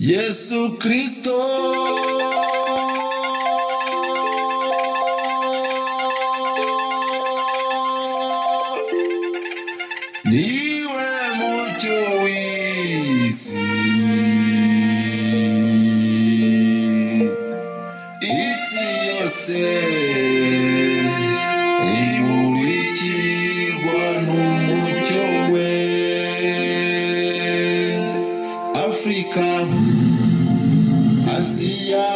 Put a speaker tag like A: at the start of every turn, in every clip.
A: Yesu Kristo niwe mucyo w'isi, isi yose imurikirwa n'umucyo we. Afrika, Aziya,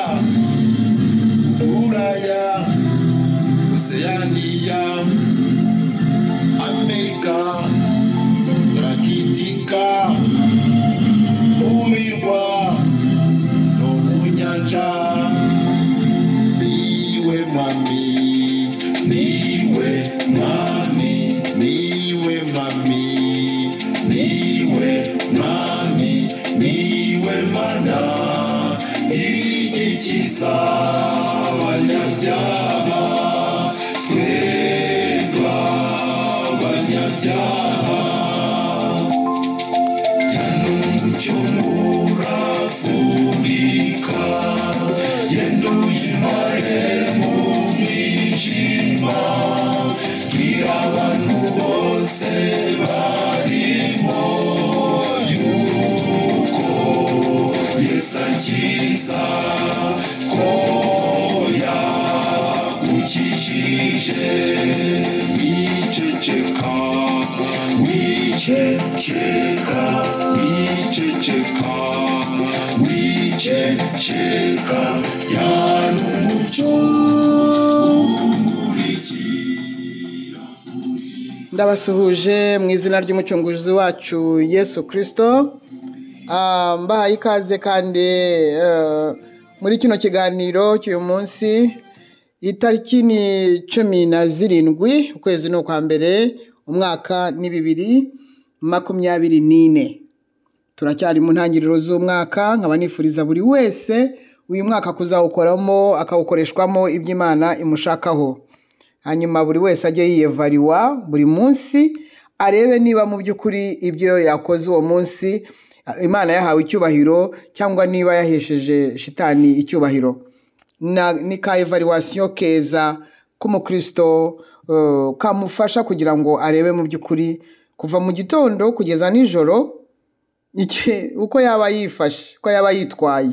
A: Buraya, Oseaniya, Amerika, Antarctica, mu birwa no mu nyanja. Niwe mwami, niwe mwami, niwe mwami, niwe mwami, niwe mana igikiza abanyabyaha, twebwe abanyabyaha. Jyana umucyo muri Afurika, genda uyimare mu mwijima, bwira abantu bose barimo yuko Yesu akiza, ko yagukijije. Wiceceka, wiceceka, wiceceka, wiceceka, jyana umucyo umurikira Afurika.
B: Ndabasuhuje mu izina ry'umucunguzi wacu Yesu Kristo. Mbahaye ikaze kandi muri kino kiganiro cy'uyu munsi. Itariki ni 17, ukwezi ni ukwa mbere, umwaka ni 2024. Turacyari mu ntangiriro z'umwaka, nkaba nifuriza buri wese uyu mwaka kuzawukoramo akawukoreshwamo ibyo Imana imushakaho. Hanyuma buri wese ajye yiyevariwa buri munsi, arebe niba mu by'ukuri ibyo yakoze uwo munsi Imana yahawe icyubahiro cyangwa niba yahesheje shitani icyubahiro. Ni ka evaluation keza k'umukristo, kamufasha kugira ngo arebe mu by'ukuri kuva mu gitondo kugeza nijoro uko yaba yifashe, uko yaba yitwaye.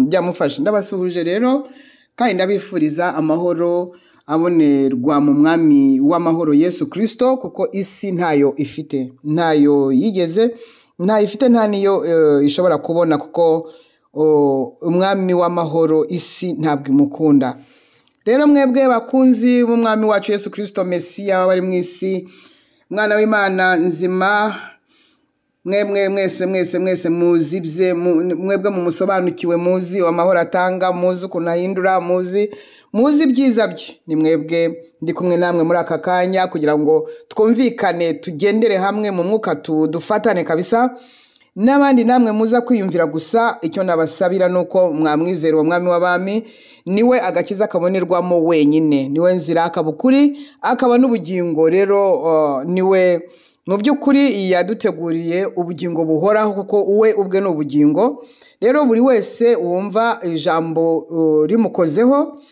B: Byamufasha. Ndabasuhuje rero kandi ndabifuriza amahoro abonerwa mu mwami w'amahoro Yesu Kristo, kuko isi ntayo ifite, ntayo yigeze, ntayo ifite, nta niyo ishobora kubona, kuko umwami w'amahoro isi ntabwo imukunda. Rero mwebwe bakunzi b'umwami wacu Yesu Kristo Mesiya bari mu isi, mwana w'Imana nzima, mwemwe mwese mwese mwese muzibye, mwebwe mumusobanukiwe, muzi amahoro atanga, muzi ukuntu ahindura, muzi ibyiza bye, ni mwebwe ndi kumwe namwe muri aka kanya kugira ngo twumvikane, tugendere hamwe mu mwuka, dufatane kabisa. N'abandi namwe muza kwiyumvira gusa, icyo nabasabira nuko mwamwizera uwo mwami w'abami, niwe agakiza kabonerwamo wenyine, niwe nzira, akaba ukuri, akaba n'ubugingo. Rero niwe mu by'ukuri yaduteguriye ubugingo buhoraho, kuko uwe ubwe ni ubugingo. Rero buri wese wumva ijambo rimukozeho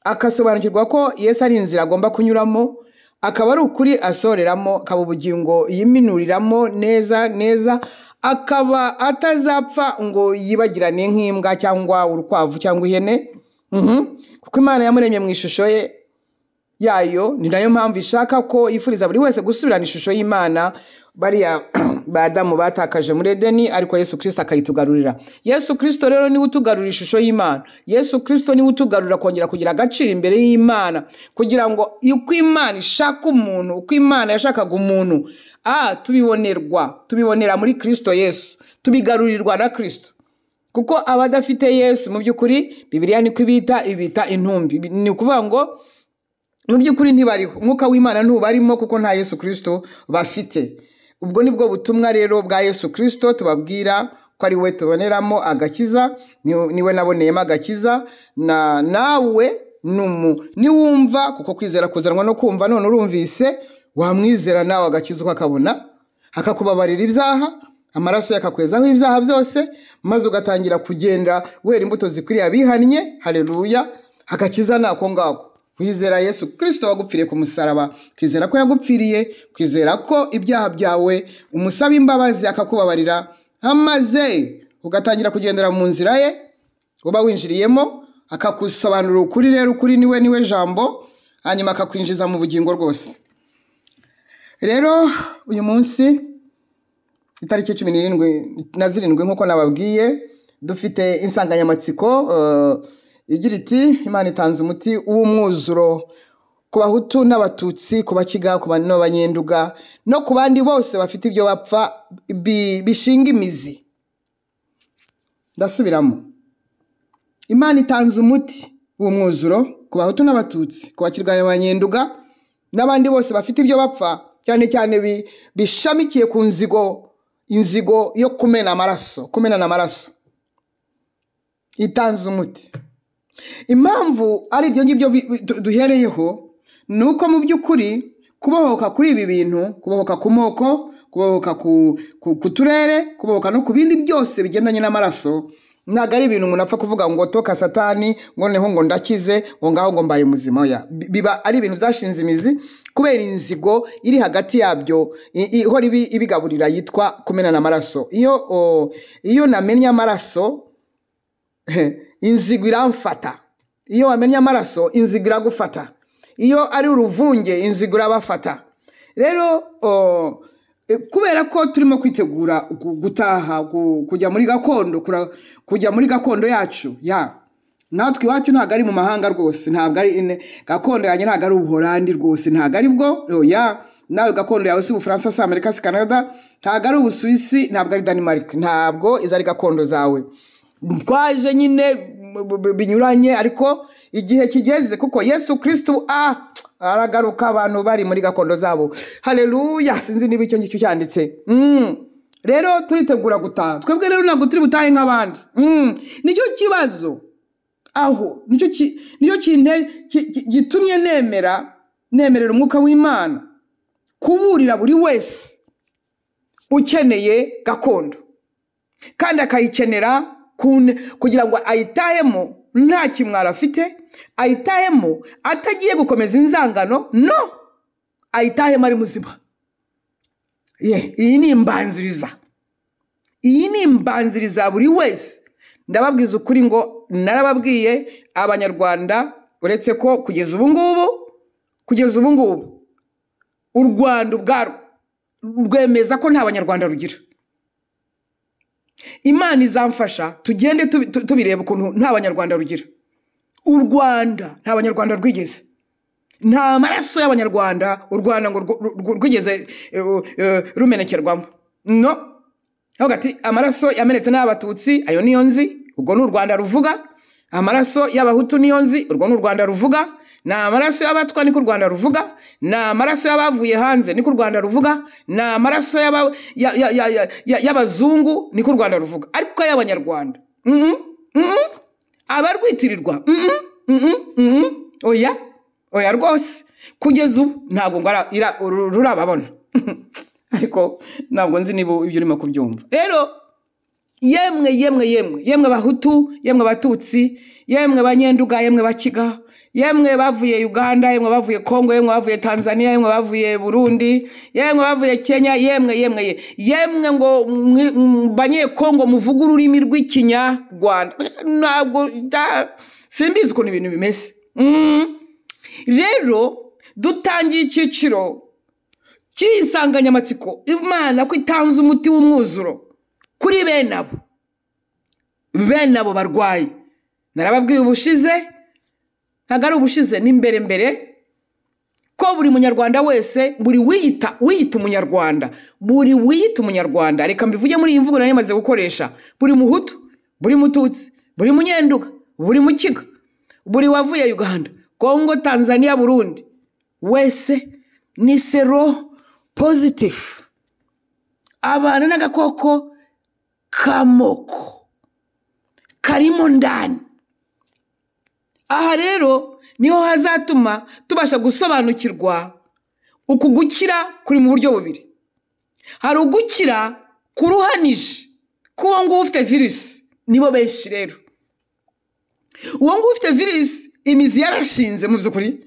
B: akasobanukirwa ko Yesu ari inzira agomba kunyuramo, akaba ari ukuri asoreramo, akaba ubugingo yiminuriramo neza neza, akaba atazapfa ngo yibagirane nk'imbwa cyangwa urukwavu cyangwa ihene. Kuko Imana yamuremye mu ishusho ye yayo, ni nayo mpamvu ishaka ko yifuriza buri wese gusubirana ishusho y'Imana bariya ba Adamu batakaje muri Edeni, ariko Yesu Kristo akayitugarurira. Yesu Kristo rero niwe utugarurira ishusho y'Imana. Yesu Kristo niwe utugarurira kongera kugira agaciro imbere y'Imana, kugira ngo uko Imana ishaka umuntu, uko Imana yashakaga umuntu, tubibonera muri Kristo Yesu, tubigarurirwa na Kristo. Kuko abadafite Yesu mu by'ukuri Bibiliya niko ibita intumbi. Ni ukuvuga ngo mu by'ukuri ntibariho, umwuka w'Imana ntubarimo, kuko nta Yesu Kristo bafite. Ubwo nibwo butumwa rero bwa Yesu Kristo tubabwira ko ari we tuboneramo agakiza, niwe naboneyemo agakiza, na nawe niwumva, kuko kwizera kuzanwa no kumva. None urumvise, wamwizera nawe agakiza ukakabona, akakubabarira ibyaha, Amaraso yakakwezaho ibyaha byose, maze ugatangira kugenda wera imbuto zikwiriye abihannye. Haleluya! Agakiza ni ako ngako. Kwizera Yesu Kirisito wagupfiriye ku musaraba, kwizera ko yagupfiriye, kwizera ko ibyaha byawe umusaba imbabazi akakubabarira, maze ugatangira kugendera mu nzira ye uba winjiriyemo, akagusobanurira ukuri. Rero ukuri niwe, niwe jambo, hanyuma akakwinjiza mu bugingo rwose. Rero uyu munsi itariki 17 nk'uko nababwiye, dufite insanganyamatsiko igira iti: "Imana itanze umuti w'umwuzuro ku Bahutu n'Abatutsi, ku Bakiga, ku Banyenduga no ku bandi bose bafite ibyo bapfa bishinga imizi." Ndasubiramo: Imana itanze umuti w'umwuzuro ku Bahutu n'Abatutsi, ku Bakiga n'Abanyenduga n'abandi bose bafite ibyo bapfa, cyane cyane bishamikiye ku nzigo, inzigo yo kumena amaraso, kumenana amaraso. Itanze umuti. Impamvu ari ibyo ngibyo duhereyeho ni uko mu by'ukuri kubohoka kuri ibi bintu, kubohoka ku moko, kubohoka ku turere, kubohoka no ku bindi byose bigendanye n'amaraso, ntabwo ari ibintu umuntu apfa kuvuga ngo "Toka Satani", ngo noneho ngo ndakize, ngo ngaho ngo mbaye muzima. Oya, biba ari ibintu byashinze imizi kubera inzigo iri hagati yabyo ihora ibigaburira yitwa kumenana amaraso. Iyo namennye amaraso, inzigo iramfata. Iyo wamennye amaraso, inzigo iragufata. Iyo ari uruvunge, inzigo irabafata. Rero kubera ko turimo kwitegura gutaha, kujya muri gakondo, kujya muri gakondo yacu ya natwe iwacu, ntabwo ari mu mahanga rwose, ntabwo ari gakondo yanjye, ntabwo ari Ubuholandi rwose, ntabwo ari bwo. Oya, nawe gakondo yawe si Ubufaransa, si Amerika, si Canada, ntabwo ari Ubusuwisi, ntabwo ari Denmark, ntabwo izo ari gakondo zawe. Twaje nyine binyuranye, ariko igihe kigeze kuko Yesu Kirisitu aragaruka abantu bari muri gakondo zabo. Haleluya! Sinzi niba icyo ngicyo cyanditse. Rero turitegura gutaha. Twebwe rero ntabwo turi butahe nk'abandi. Nicyo kibazo aho, nicyo gitumye nemerera umwuka w'Imana kuburira buri wese ukeneye gakondo kandi akayikenera kugira ngo ayitahemo nta kimwaro afite, ayitahemo atagiye gukomeza inzangano, no ayitahemo ari muzima. Iyi ni imbanziriza, iyi ni imbanziriza buri wese. Ndababwiza ukuri ngo narababwiye Abanyarwanda, uretse ko kugeza ubu ngubu, kugeza ubu ngubu u Rwanda ubwarwo rwemeza ko nta Banyarwanda rugira. Imana izamfasha tugende tubireba ukuntu nta Banyarwanda rugira. U Rwanda nta Banyarwanda rwigeze, nta maraso y'Abanyarwanda u Rwanda ngo rwigeze rumenekerwamo. No ati amaraso yamenetse n'Abatutsi, ayo niyo nzi, ubwo ni u Rwanda ruvuga. Amaraso y'Abahutu niyo nzi, urwo ni u Rwanda ruvuga. Ni amaraso y'Abatwa, niko u Rwanda ruvuga. Ni amaraso y'abavuye hanze, niko u Rwanda ruvuga. Ni amaraso y'abazungu, niko u Rwanda ruvuga. Ariko ay'Abanyarwanda, abarwitirirwa, oya, oya rwose, kugeza ubu ntabwo ngo rurababona. Ariko ntabwo nzi niba ibyo urimo kubyumva. Rero yemwe, yemwe, yemwe, yemwe Bahutu, yemwe Batutsi, yemwe Banyenduga, yemwe Bakiga, yemwe bavuye Uganda, yemwe bavuye Kongo, yemwe bavuye Tanzania, yemwe bavuye Burundi, yemwe bavuye Kenya, yemwe, yemwe, yemwe ngo Banyekongo muvuge ururimi rw'Ikinyarwanda, ntabwo simbizi ukuntu ibintu bimeze. Rero dutangiye icyiciro cy'insanganyamatsiko, Imana ko itanze umuti w'umwuzuro kuri bene abo, bene abo barwayi. Narababwiye ubushize, ntabwo ari ubushize, ni mbere mbere, ko buri Munyarwanda wese, buri wiyita Umunyarwanda, buri wiyita Umunyarwanda, reka mbivuge muri iyi mvugo nari maze gukoresha, buri Muhutu, buri Mututsi, buri Munyenduga, buri Mukiga, buri wavuye Uganda, Kongo, Tanzania, Burundi wese ni sero positive, abana n'agakoko k'amoko karimo ndani. Aha rero niho hazatuma tubasha gusobanukirwa uku gukira kuri mu buryo bubiri. Hari ugukira Kuruhanije k'uwo nguwo ufite virusi nibo benshi rero. Uwo nguwo ufite virusi imizi yarashinze mu by'ukuri,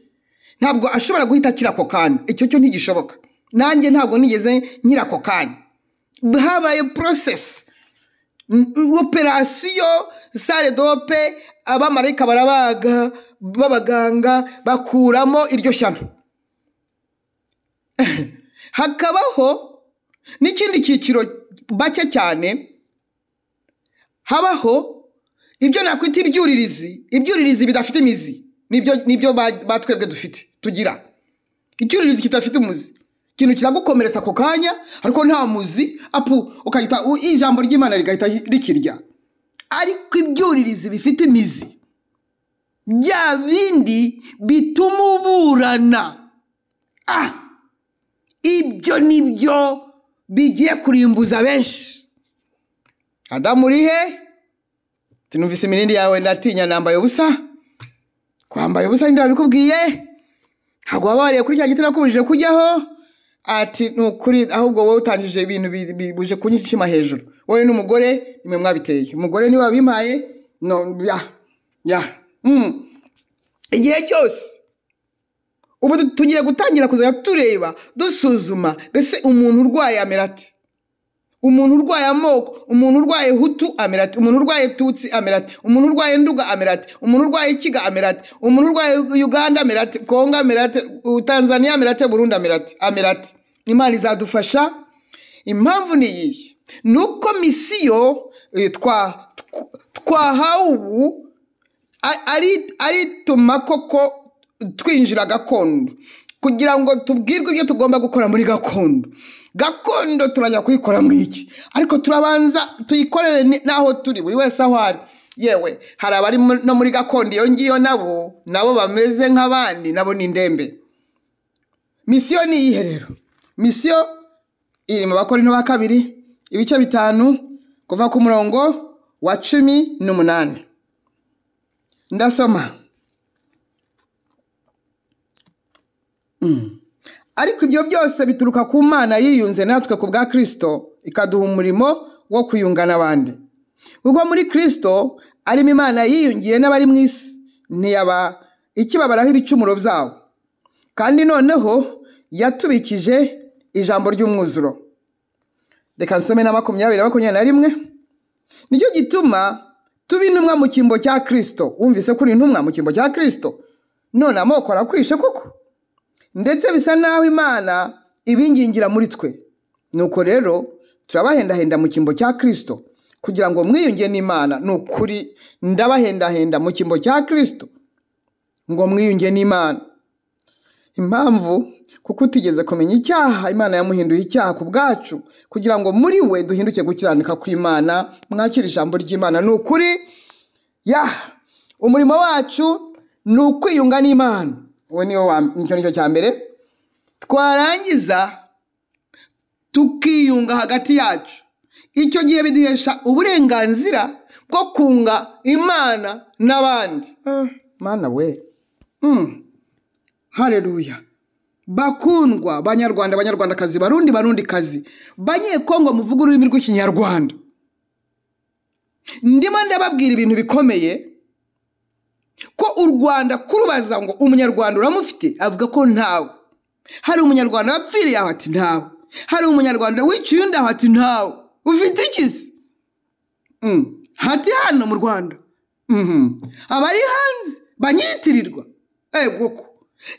B: ntabwo ashobora guhita akira ako kanya. Icyo cyo ntigishoboka. Nanjye ntabwo nigeze nkira ako kanya. Habaye process, operasiyo, salle d'op, abamarayika barabaga, b'abaganga bakuramo iryo shyano. Hakabaho n'ikindi cyiciro bake cyane, habaho ibyo nakwita ibyuririzi, ibyuririzi bidafite imizi. Nibyo batwebwe dufite, tugira icyuririzi kidafite umuzi. Ikintu kiragukomeretsa ako kanya ariko nta muzi, apu ukahita ijambo ry'Imana rigahita rikirya. Ariko ibyuririzi bifite imizi, bya bindi bituma uburana, ibyo nibyo bigiye kurimbuza benshi. Adamu uri he? Tinumvise imirindi yawe ndatinya, nambaye ubusa. Kwambaye ubusa ninde wabikubwiye? Ntabwo waba wariye kuri cya giti nakubujije kujyaho? Ati ni ukuri, ahubwo wowe utangije ibintu buje kunyishima hejuru. Wowe n'umugore nimwe mwabiteye. Umugore niwe wabimpaye. No, ya ya. Igihe cyose ubu tugiye gutangira kuzajya tureba, dusuzuma mbese umuntu urwaye amera ate, umuntu urwaye amoko, umuntu urwaye Hutu amera ate, umuntu urwaye Tutsi amera ate, umuntu urwaye Nduga amera ate, umuntu urwaye Kiga amera ate, umuntu urwaye Uganda amera ate, Kongo amera ate, Tanzania amera ate, Burundi amera ate, amera ate. Imana izadufasha. Impamvu ni iyihe? Ni uko misiyo twahawe ubu arituma koko twinjira gakondo, kugira ngo tubwirwe ibyo tugomba gukora muri gakondo. Gakondo turajya kuyikora mu iki, ariko turabanza tuyikorere n'aho turi, buri wese aho ari. Yewe hari abari no muri gakondo iyo ngiyo, nabo bameze nk'abandi, nabo ni indembe. Misiyo ni iyihe rero? Misiyo iri mu Bakorinto ba kabiri ibice 5 kuva ku murongo wa 18. Ndasoma. Ariko ibyo byose bituruka ku Mana yiyunze natwe ku bwa Kristo, ikaduha umurimo wo kuyunga n'abandi. Kuko muri Kristo arimo Imana yiyungiye n'abari mu isi, ntiyaba ikibabaraho ibicumuro byabo. Kandi noneho yatubikije ijambo ry'umwuzuro. Reka nsome na 20 21. Nicyo gituma tuba intumwa mu cyimbo cya Kristo. Wumvise ko uri intumwa mu cyimbo cya Kristo, none amoko arakwishe koko? Ndetse bisa naho Imana ibingingira muri twe. Nuko rero turabahendahenda mu cyimbo cya Kristo, kugira ngo mwiyunge n'Imana. Ni ukuri ndabahendahenda mu cyimbo cya Kristo ngo mwiyunge n'Imana. Impamvu, kuko utigeze kumenya icyaha, Imana yamuhinduye icyaha ku bwacu, kugira ngo muri we duhinduke gukiranuka kw'Imana. Mwakire ijambo ry'Imana. Ni ukuri ya umurimo wacu ni ukwiyunga n'Imana. Uwo niwo nicyo cya mbere. Twarangiza tukiyunga hagati yacu. Icyo gihe biduhesha uburenganzira bwo kunga Imana n'abandi. Mana we. Haleluya. Bakundwa Banyarwanda, Banyarwandakazi, Barundi, Barundikazi, Banyekongo muvuga ururimi rw'Ikinyarwanda, ndimo ndababwira ibintu bikomeye. Ko u Rwanda kurubaza ngo umunyarwanda uramufite, avuga ko ntawe. Hari umunyarwanda wapfiriye aho, ati ntawe. Hari umunyarwanda wiciye undi aho, ati ntawe. Ufite iki se? Hati hano mu Rwanda abari hanze banyitirirwa. Ego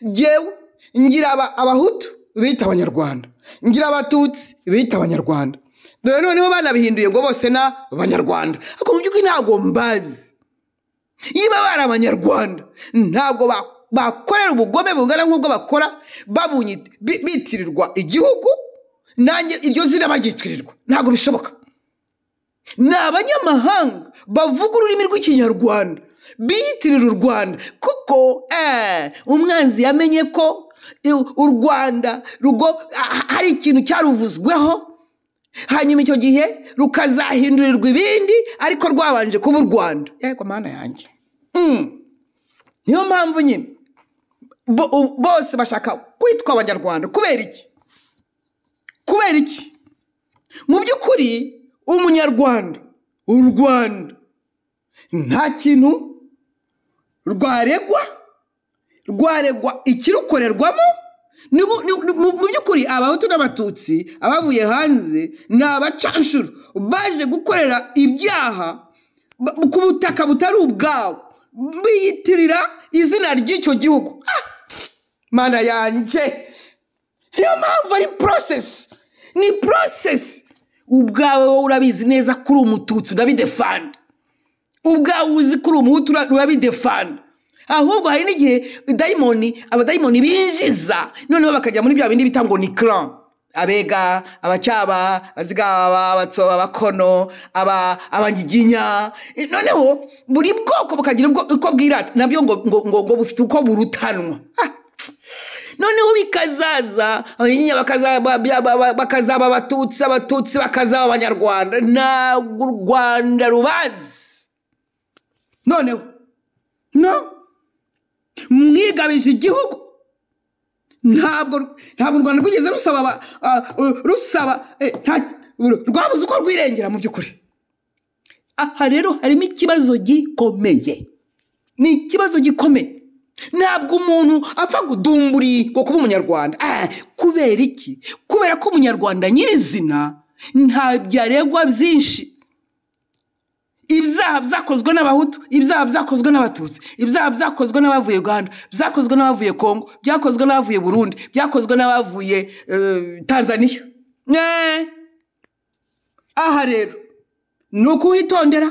B: jewe ngira abahutu bita abanyarwanda, ngira abatutsi bita abanyarwanda. Dore noneho banabihinduye ngo bose na abanyarwanda. Ariko mu by'ukuri ntabwo mbazi. Niba bari abanyarwanda ntabwo bakorera ubugome bungana nk'ubwo bakora bitirirwa igihugu, nanjye iryo zina baryitirirwa, ntabwo bishoboka. Ni abanyamahanga bavuga ururimi rw'Ikinyarwanda biyitirira u Rwanda, kuko umwanzi yamenye ko u Rwanda hari ikintu cyaruvuzweho, hanyuma icyo gihe rukazahindurirwa ibindi, ariko rwabanje kuba u Rwanda. Yego Mana yanjye. Niyo mpamvu nyine bose bashaka kwitwa abanyarwanda. Kubera iki? Kubera iki? Mu by'ukuri umunyarwanda, u Rwanda nta kintu rwaregwa, rwaregwa ikirukorerwamo. Mu by'ukuri abahutu n'abatutsi abavuye hanze ni abacanshuro baje gukorera ibyaha ku butaka butari ubwabo, biyitirira izina ry'icyo gihugu. Mana yanjye, niyo mpamvu ari process, ni process. Ubwawe wowe urabizi neza ko uri umututsi, urabidefanda. Ubwawe uzi ko uri umuhutu, urabidefanda. Ahubwo hari n'igihe abadayimoni binjiza, noneho bakajya muri bya bindi bita ngo ni clan: abega, abacyaba, abazigaba, abatsoba, abakono, abanyiginya. Noneho buri bwoko bukagira uko bwirata, nabyo ngo bufite uko burutanwa. Noneho bikazaza abanyiginya bakazaba abatutsi, abatutsi bakazaba abanyarwanda. Ntabwo u Rwanda rubazi. Noneho no mwigabije igihugu, ntabwo u Rwanda rwigeze rusaba, rusaba, rwabuze uko rwirengera mu by'ukuri. Aha rero harimo ikibazo gikomeye, ni ikibazo gikomeye. Ntabwo umuntu apfa kudumburi ngo kuba umunyarwanda. Kubera iki? Kubera ko umunyarwanda nyirizina nta byaregwa byinshi. Ibyaha byakozwe n'abahutu, ibyaha byakozwe n'abatutsi, ibyaha byakozwe n'abavuye Uganda, byakozwe n'abavuye Kongo, byakozwe n'abavuye Burundi, byakozwe n'abavuye Tanzania. Aha rero ni ukuhitondera.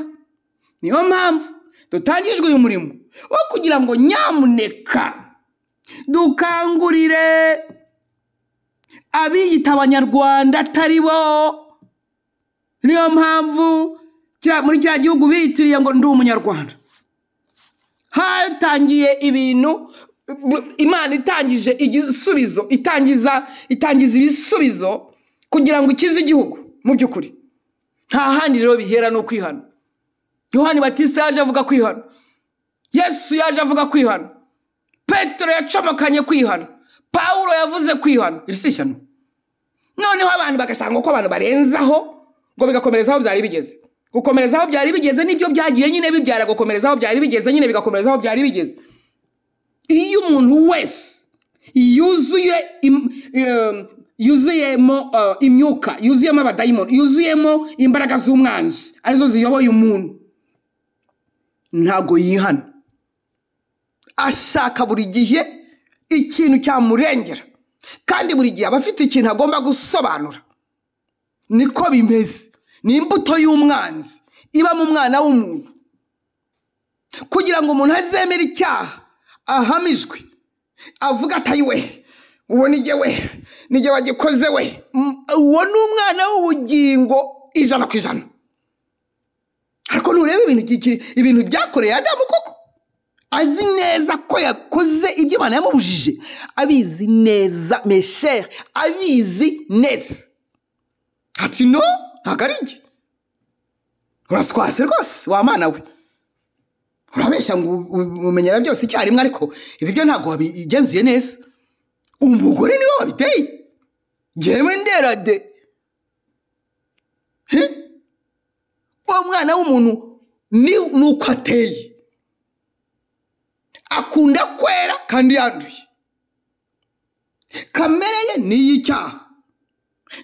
B: Niyo mpamvu dutangijwe uyu murimo wo kugira ngo nyamuneka dukangurire abiyita abanyarwanda atari bo. Niyo mpamvu muri kiriya gihugu bitiriye ngo ndi umunyarwanda, hatangiye ibintu. Imana itangije igisubizo, itangiza ibisubizo kugira ngo ikize igihugu. Mu by'ukuri nta handi rero bihera, ni ukwihana. Yohani Batista yaje avuga kwihana, Yesu yaje avuga kwihana, Petero yacomokanye kwihana, Pawulo yavuze kwihana. Iri si ishyano? Noneho abantu bagashaka ko abantu barenzaho ngo bigakomereza aho byari bigeze. Gukomereza aho byari bigeze nibyo byagiye nyine bibyara gukomereza aho byari bigeze nyine, bigakomereza aho byari bigeze. Iyo umuntu wese yuzuye yuzuyemo imyuka, yuzuyemo abadayimoni, yuzuyemo imbaraga z'umwanzi arizo ziyoboye umuntu, ntago yihana. Ashaka buri gihe ikintu cyamurengera, kandi buri gihe aba afite ikintu agomba gusobanura. Niko bimeze, ni imbuto y'umwanzi iba mu mwana w'umuntu kugira ngo umuntu azemere icyaha ahamijwe, avuga ati we uwo ni we, nijye wagikoze we. Uwo ni umwana w'ubugingo 100%. Ariko nturebe ibintu byakoreye Adamu koko, azi neza ko yakoze ibyo Imana yamubujije, abizi neza, meshere, abizi neza, ati no, ntabwo ari njye. Uraswase rwose wa mana we, urabeshya ngo umenyera byose icyarimwe, ariko ibi byo ntabwo wabigenzuye neza. Umugore niwe wabiteye, njyewe nderade. Uwo mwana w'umuntu ni uko ateye, akunda kwera kandi yanduye. Kamere ye ni iy'icyaha.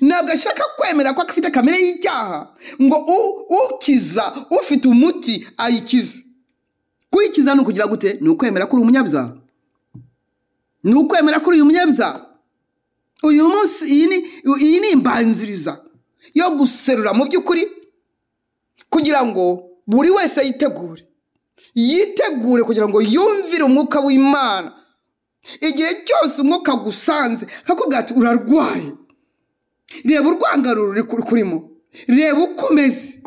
B: Ntabwo ashaka kwemera ko afite kamere y'icyaha ngo ukiza ufite umuti ayikize. Kuyikiza ni ukugira gute? Ni ukwemera ko uri umunyabyaha, ni ukwemera ko uri umunyabyaha. Uyu munsi iyi ni imbanziriza yo guserura mu by'ukuri, kugira ngo buri wese yitegure, yitegure kugira ngo yumvire umwuka w'Imana. Igihe cyose umwuka agusanze akakubwira ati urarwaye, reba urwangano ruri kurimo, reba uko umeze,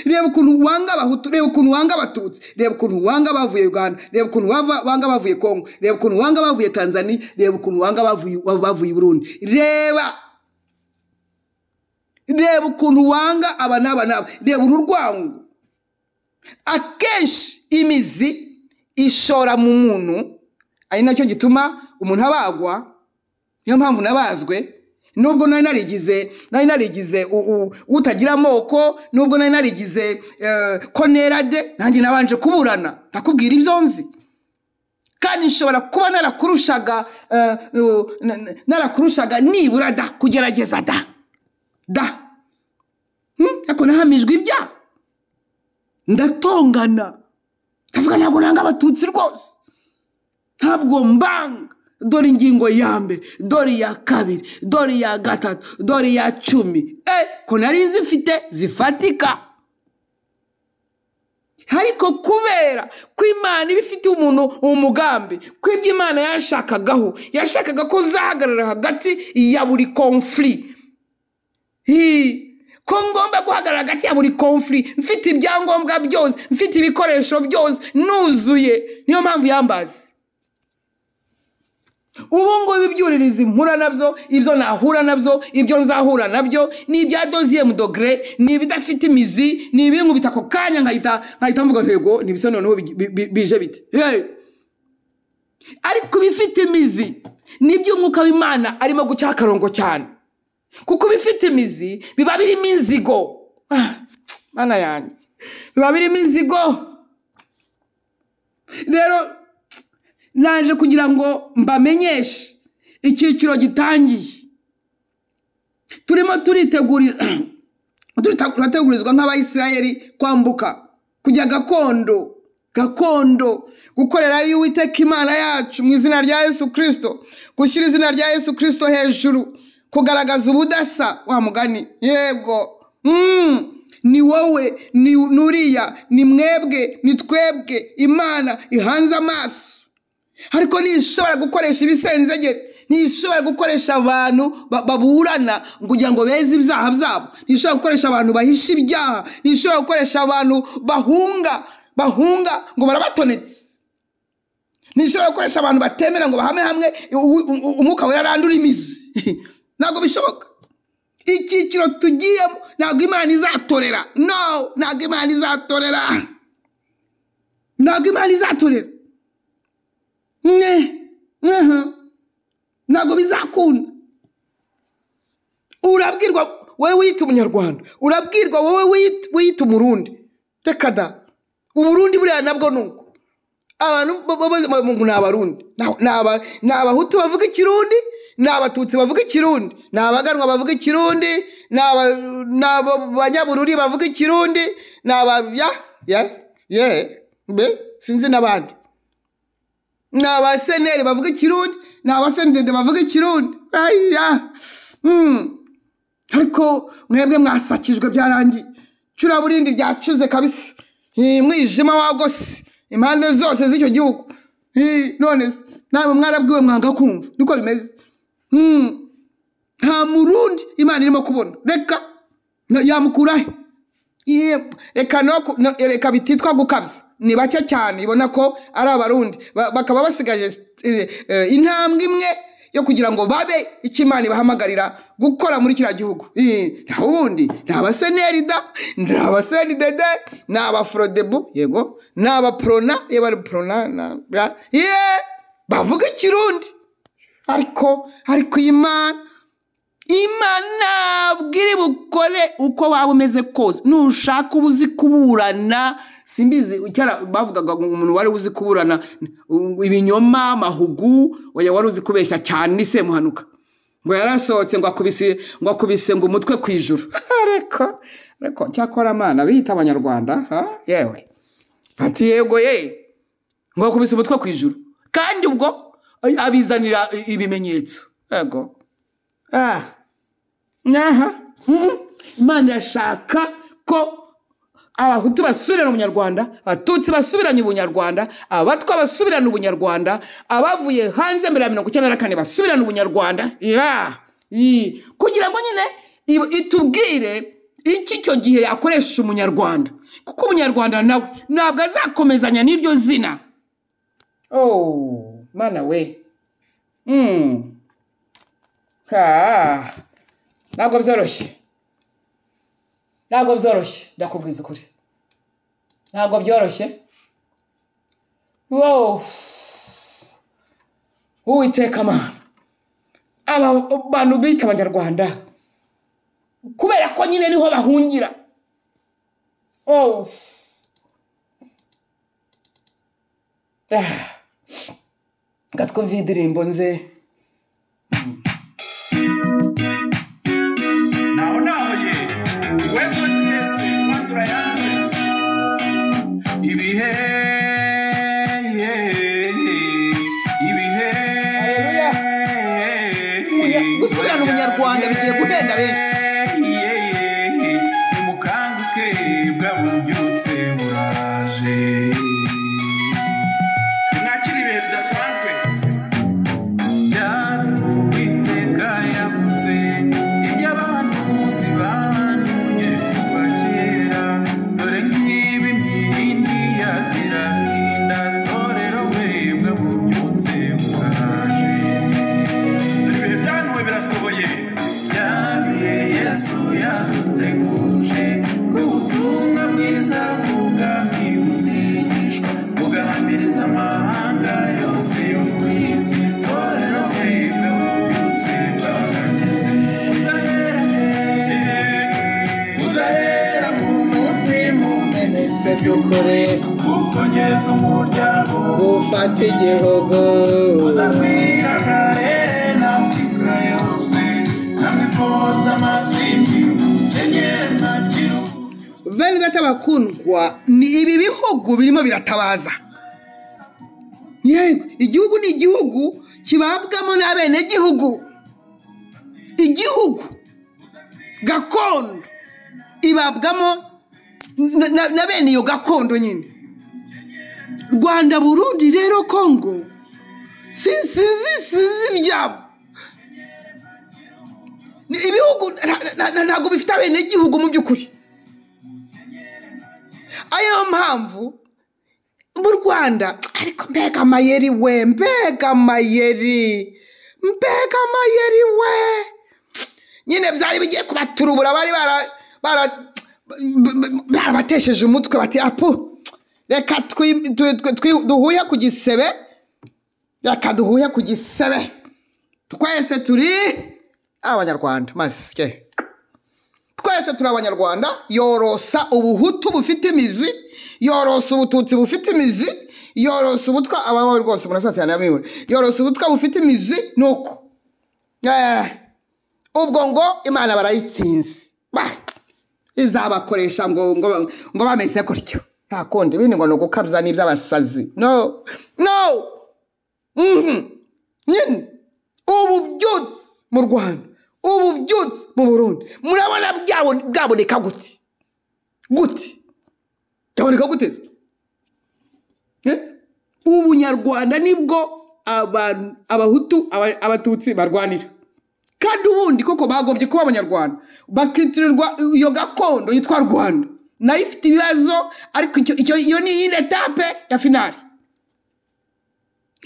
B: reba ukuntu wanga abahutu, reba ukuntu wanga abatutsi, reba ukuntu wanga abavuye Uganda, reba ukuntu wanga abavuye Kongo, reba ukuntu wanga abavuye Tanzania, reba ukuntu wanga abavuye Burundi, reba ukuntu wanga aba n'aba n'aba, reba uru rwango. Akenshi imizi ishora mu muntu, ari nacyo gituma umuntu abagwa. Niyo mpamvu nabazwe, Nubwo nari narigize utagira amoko, nubwo nari narigize konerade, nanjye nabanje kuburana ndakubwira ibyo nzi. Kandi nshobora kuba narakurushaga nibura da kugerageza da ariko nahamijwe ibyaha, ndatongana, ndavuga ntabwo nanga abatutsi rwose, ntabwo mbanga. Dore ingingo ya mbere, dore iya kabiri, dore iya gatatu, dore iya 10. Ko nari zifite zifatika. Ariko kubera ko Imana iba ifitiye umuntu umugambi, ko ibyo Imana yashakagaho, yashakaga ko zahagarara hagati ya buri conflit, ko ngomba guhagarara hagati ya buri conflit, mfite ibyangombwa byose, mfite ibikoresho byose, nuzuye. Niyo mpamvu yambaza. Ubu ngubu ibyuririzi mpura nabyo, ibyo nahura nabyo, ibyo nzahura nabyo, ni ibya deuxième degré, ni ibidafite imizi, ni ibinkubita ako kanya nkahita mvuga ntego, ni ibisa noneho bije bite. Ariko ibifite imizi nibyo umwuka w'Imana arimo guca akarongo cyane, kuko ibifite imizi biba birimo inzigo. Mana yanjye, biba birimo inzigo. Rero naje kugira ngo mbamenyeshe icyiciro gitangiye. Turimo turategurizwa nk'Abayisiraheli kwambuka kujya gakondo, gukorera Uwiteka Imana yacu mu izina rya Yesu Kristo, gushyira izina rya Yesu Kristo hejuru, kugaragaza ubudasa wa mugani. Yego, ni wowe, ni nuriya, ni mwebwe, ni twebwe Imana ihanze amaso. Ariko ntishobora gukoresha ibisenzegere, ntishobora gukoresha abantu baburana kugira ngo beze ibyaha byabo, ntishobora gukoresha abantu bahisha ibyaha, ntishobora gukoresha abantu bahunga ngo barabatonetse, ntishobora gukoresha abantu batemera ngo bahame hamwe umwuka wera arandura imizi. Ntabwo bishoboka. Icyiciro tugiyemo ntabwo Imana izatorera. No, ntabwo Imana izatorera, ntabwo Imana izatorera. Ntabwo bizakunda. Urabwirwa wowe wiyita umunyarwanda, urabwirwa wowe wiyita umurundi. Reka da, uburundi buriya nabwo nuko abantu ni abarundi, ni abahutu bavuga ikirundi, ni abatutsi bavuga ikirundi, ni abaganwa bavuga ikirundi, ni abanyabururi bavuga ikirundi, ni aba sinzi n'abandi, ni abaseneri bavuga ikirundi, ni abasenedede bavuga ikirundi. Ariko mwebwe mwasakijwe byarangiye, curaburindi ryacuze kabisa, mwijima wagose impande zose z'icyo gihugu. None namwe mwarabwiwe mwanga kumva, niko bimeze. Nta murundi Imana irimo kubona, reka yamukurahe. Reka bititwa gukabya, ni bake cyane ibona ko ari abarundi, bakaba basigaje intambwe imwe yo kugira ngo babe icyo Imana ibahamagarira gukora muri kiriya gihugu. Nta wundi, ni abaseneri da, ni abasenidede, ni abafrodebu, yego, ni abaprona, ye bari prona, ye bavuga ikirundi. Ariko Imana ntabwo iri bukore uko waba umeze kose. Nushaka uba uzi kuburana, simbizi cyara bavugaga ngo umuntu wari uzi kuburana ibinyoma, amahugu, oya wari uzi kubeshya cyane ni Semuhanuka. Ngo yarasohotse ngo akubise ngo umutwe ku ijuru. Ariko cyakora Mana biyita abanyarwanda, ha yewe. Ati yego ye. Ngo akubise umutwe ku ijuru. Kandi ubwo abizanira ibimenyetso. Yego. Imana irashaka ko abahutu basubirana ubunyarwanda, abatutsi basubiranye ubunyarwanda, abatwa basubirana ubunyarwanda, abavuye hanze mbere ya 94 basubirana ubunyarwanda. Kugira ngo nyine itubwire iki icyo gihe yakoresha umunyarwanda, kuko umunyarwanda nawe ntabwo azakomezanya n'iryo zina. Oh mana we, ntabwo byoroshye, ntabwo byoroshye, ndakubwiza ukuri, ntabwo byoroshye. Wow, Uwiteka Mana, Aba bantu bita abanyarwanda kubera ko nyine niho bahungira. Oh, gatwumva indirimbo nze
C: naho naho ye wezo nyezwe kwandura yandure ibihe ibihe.
B: Haleluya. Gusubirana ubunyarwanda bigiye guhenda benshi.
C: Nimukanguke bwabubyutse buraje, nimwakire ibihe bidasanzwe. Byari Uwiteka yavuze iby'abahanuzi bahanuye kuva kera, dore ngibi imirindi yatirahinda torero we bwabubyutse buraje. Dore ibihe byahanuwe birasohoye. Byabiye Yesu yaduteguje ko ubutumwa bwiza bw'ubwami buzigishwa bugahamiriza amahanga yose yo ku isi. Torero we bwabubyutse bwahageze. Uzahera hehe? Uzahera mu mutima
B: umenetse by'ukuri,
C: ukongeza umuryango,
B: ufata igihugu,
C: uzakwira akarere n'Afurika yose, namwe kota amasimbi mukenyere mwakire.
B: Bene data bakundwa, ni ibi bihugu birimo biratabaza. Yego, igihugu ni igihugu kibabwamo n'abenegihugu. Igihugu gakondo ibabwamo na bene iyo gakondo nyine. Rwanda, Burundi rero Kongo, sinzi ibyabo. Ni ibihugu ntabwo bifite abenegihugu mu by'ukuri. Ariyo mpamvu mu Rwanda, ariko mbega amayeri we, mbega amayeri, mbega amayeri we, nyine byari bigiye kubaturubura, bari barabatesheje umutwe bati apu, reka duhuye ku gisebe, reka duhuye ku gisebe, twese turi abanyarwanda, maze sike twese turi abanyarwanda. Yorosa ubuhutu bufite imizi, yorosa ubututsi bufite imizi, yorosa ubutwa abawe rwose murasasirana yamibure, yorosa ubutwa bufite imizi. Nuko ubwo ngo Imana barayitsinze, izabakoresha ngo ngo ngo bameze gutyo, nta kundi. Ibindi ngo ni ugukabya n'iby'abasazi. No no, nyine ububyutse mu Rwanda, ububyutse mu Burundi, murabona bwaboneka gute? Gute byaboneka gute se? Ubunyarwanda nibwo abantu abahutu abatutsi barwanira, kandi ubundi koko bagombye kuba abanyarwanda bakitirirwa iyo gakondo yitwa Rwanda, nayo ifite ibibazo, ariko iyo ni iyindi etape ya finali.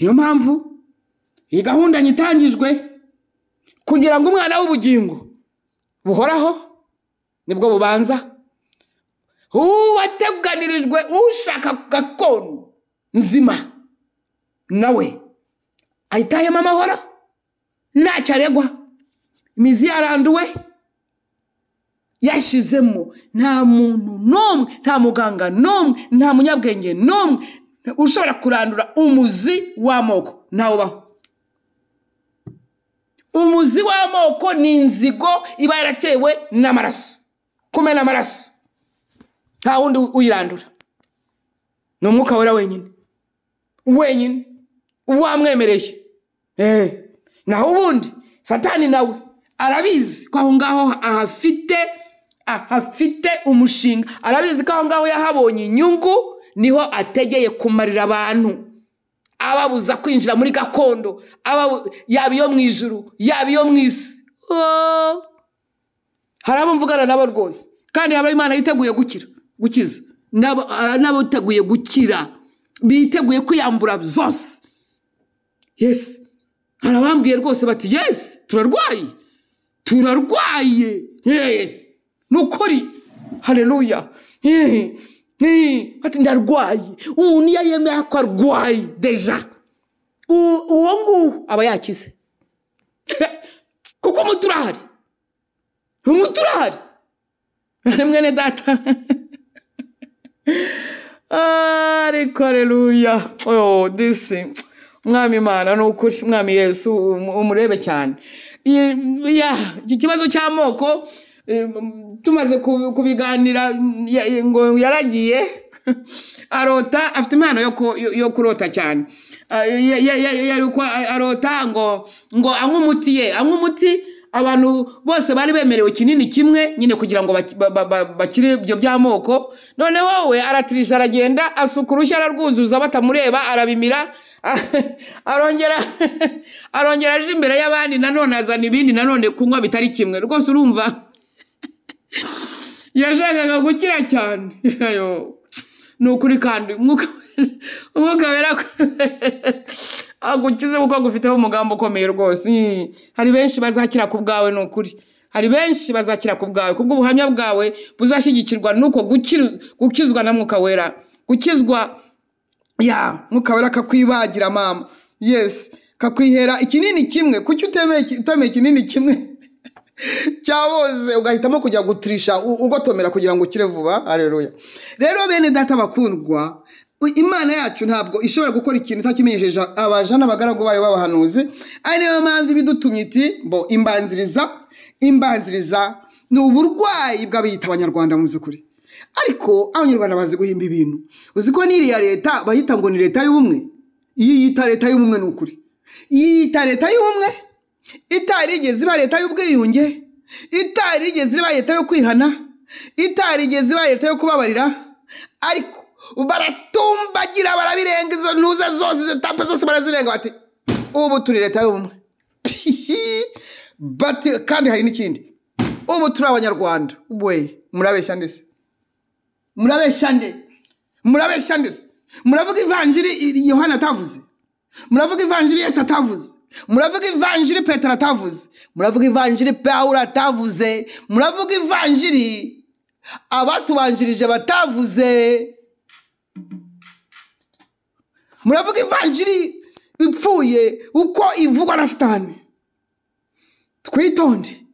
B: Niyo mpamvu iyi gahunda nyitangijwe kugira ngo umwana w'ubugingo buhoraho nibwo bubanza, uwateganirijwe ushaka gakondo nzima nawe ayitahemo amahoro, ntacyo aregwa, imizi yaranduwe yashizemo, nta muntu n'umwe, nta muganga n'umwe, nta munyabwenge n'umwe ushobora kurandura umuzi w'amoko, ntawubaho. Umuzi w'amoko ni inzigo iba yaratewe n'amaraso, kumena amaraso, nta wundi uyirandura, ni umwuka wera wenyine wenyine wamwemereye. Naho ubundi Satani nawe arabizi ko aho ngaho ahafite umushinga, arabizi ko aho ngaho yahabonye inyungu, niho ategeye kumarira abantu, ababuza kwinjira muri gakondo, yaba iyo mu ijuru, yaba iyo mu isi. Hari abo mvugana nabo rwose, kandi haba Imana yiteguye gukira, gukiza, n'abiteguye gukira, biteguye kwiyambura zose. Yes, hari abambwiye rwose bati yes, turarwaye, turarwaye, nukuri, haleluya, ati ndarwaye. Umuntu iyo yemeye ko arwaye deja, uwo nguwo aba yakize.
D: Kuko umuti urahari, umuti urahari mwene data. Ariko aleluya, oh disi Mwami Imana, ni ukuri Mwami Yesu umurebe cyane. Ya, iki kibazo cy'amoko tumaze kubiganira, ngo yaragiye arota, afite impano yo kurota cyane. Yari uko arota ngo anywe umuti, ye anywe umuti. Abantu bose bari bemerewe kinini kimwe nyine kugira ngo bakire ibyo by'amoko. None wowe aratirisha, aragenda asuka urushyi ararwuzuza batamureba, arabimira, arongera aje imbere y'abandi, nanone azana ibindi nanone kunywa bitari kimwe. Rwose urumva yashakaga gukira cyane. Ayo, ni ukuri kandi Umwuka Wera agukize kuko agufiteho umugambi ukomeye rwose. Hari benshi bazakira ku bwawe, ni ukuri hari benshi bazakira ku bwawe, kubw'ubuhamya bwawe buzashyigikirwa nuko gukizwa na Mwuka Wera, gukizwa
B: ya Mwuka Wera akakwibagira mama. Yes, kakwihera ikinini kimwe. Kuki utemeye ikinini kimwe cya bose ugahitamo kujya gutirisha ugotomera kugira ngo ukire vuba? Haleluya. Rero bene data bakundwa, Imana yacu ntabwo ishobora gukora ikintu itakimenyesheje abaja n'abagaragu bayo b'abahanuzi. Ari niyo mpamvu ibidutumye iti bo imbanziriza ni uburwayi bw'abiyita abanyarwanda mu by'ukuri. Ariko abanyarwanda bazi guhimba ibintu. Uzi ko n'iriya leta bayita ngo ni leta y'ubumwe? Iyi yita leta y'ubumwe ni ukuri. Iyi yita leta y'ubumwe itarigeze iba leta y'ubwiyunge, itarigeze iba leta yo kwihana, itarigeze iba leta yo kubabarira. Ariko baratumbagira, barabirenga, izo ntuza zose, izo etape zose barazirenga, bati ubu turi leta y'ubumwe. Bati kandi hari n'ikindi, ubu turi abanyarwanda. We murabeshya ndese, murabeshya nde, murabeshya ndese. Muravuga ivanjiri Yohana atavuze, muravuga ivanjiri Yesu atavuze, muravuga ivanjiri Petero atavuze, muravuga ivanjiri Pawulo atavuze, muravuga ivanjiri abatubanjirije batavuze, muravuga ivanjiri ipfuye uko ivugwa na Satani. Twitonde,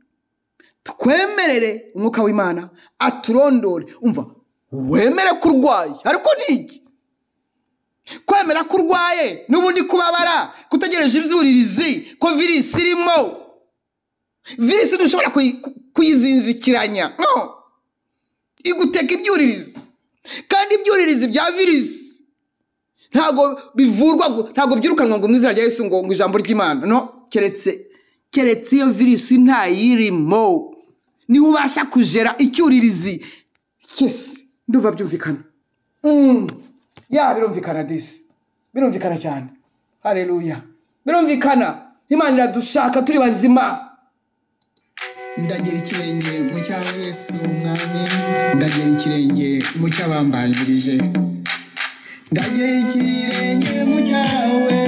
B: twemerere Umwuka w'Imana aturondore. Umva, wemere ko urwaye, ariko ni iki? Kwemera ko urwaye n'ubundi kubabara, kutegereje ibyuririzi ko virisi irimo. Virisi ntushobora kuyizinzikiranya, no, iguteka ibyuririzi. Kandi ibyuririzi bya virisi ntabwo bivurwa, ntabwo byirukanwa ngo mu izina rya Yesu, ngo ijambo ry'Imana, no, keretse iyo virisi ntayirimo, niho ubasha kujera icyuririzi. Yes, ndumva byumvikana. Ya, birumvikana disi, birumvikana cyane. Haleluya, birumvikana. Imana iradushaka turi bazima.
E: Ndagera ikirenge mu cyawe Yesu Mwami, ndagera ikirenge mu cy'abambanjirije, ndagera ikirenge mu cyawe,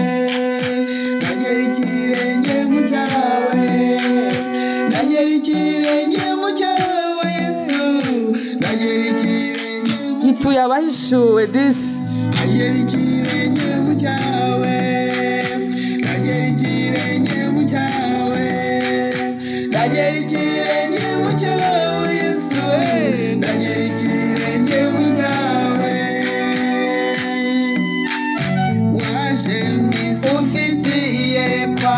E: ndagera ikirenge mu cyawe, ndagera ikirenge mu cyawe Yesu, ndagera ikirenge mu
D: Gituye abahishuwe disi.
E: Ndagera ikirenge mu cyawe, ndagera ikirenge mu cyawe, ndagera ikirenge mu cyawe Yesu, ndagera ikirenge mu cyawe. Waje mu isi ufite iyerekwa,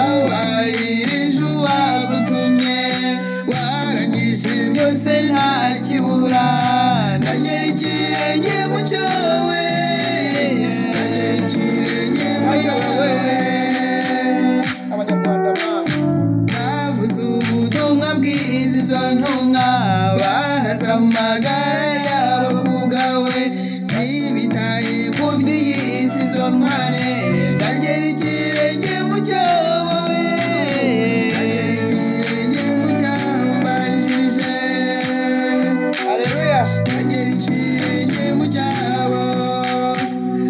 E: wubahirije uwagutumye, warangije byose nta kibura. Ndagera ikirenge mu cyawe, ndagera ikirenge mu cyawe.
B: Abanyarwanda mama,
E: Bavuze ubutumwa bwiza izo ntumwa, bahaze amagara yabo ku bwawe, ntibitaye ku by'iyi si izo ntware. Ndagera ikirenge mu cyawe, ndagera ikirenge mu cyambanjirije.
B: Haleluya.
E: Ndagera ikirenge mu cyabo,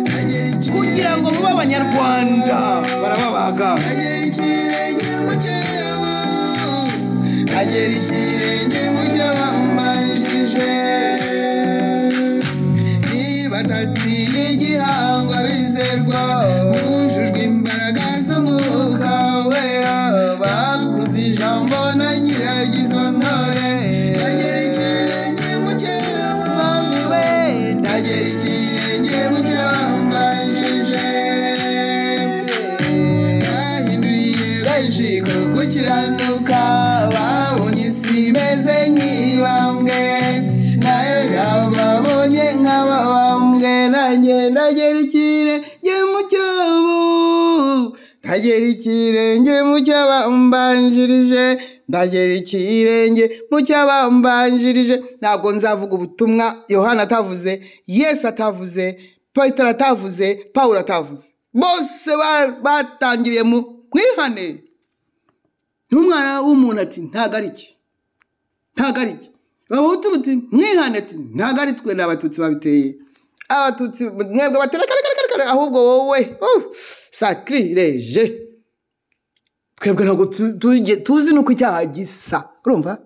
E: ndagera ikirenge
B: Kugira ngo mube abanyarwanda barababaga.
E: Ndagera ikirenge mu cyabo, ndagera ikirenge mu cyabambanjirije. Niba atatiye igihango abizerwa,
B: Ndagera ikirenge mu cyabo, ndagera ikirenge mu cyabambanjirije, ndagera ikirenge mu cyabambanjirije. Ntabwo nzavuga ubutumwa Yohana atavuze, Yesu atavuze, Petero atavuze, Pawulo atavuze. Bose batangiriye mu mwihane. N'umwana w'umuntu ati ntago ari iki, ntago ari iki. Abahutu bati mwihane, ati ntago ari twe, ni Abatutsi babiteye. Abatutsi mwebwe batera kare kare kare kare, ahubwo wowe sacrilege. Twebwe ntabwo tuzi nuko icyaha gisa. Urumva?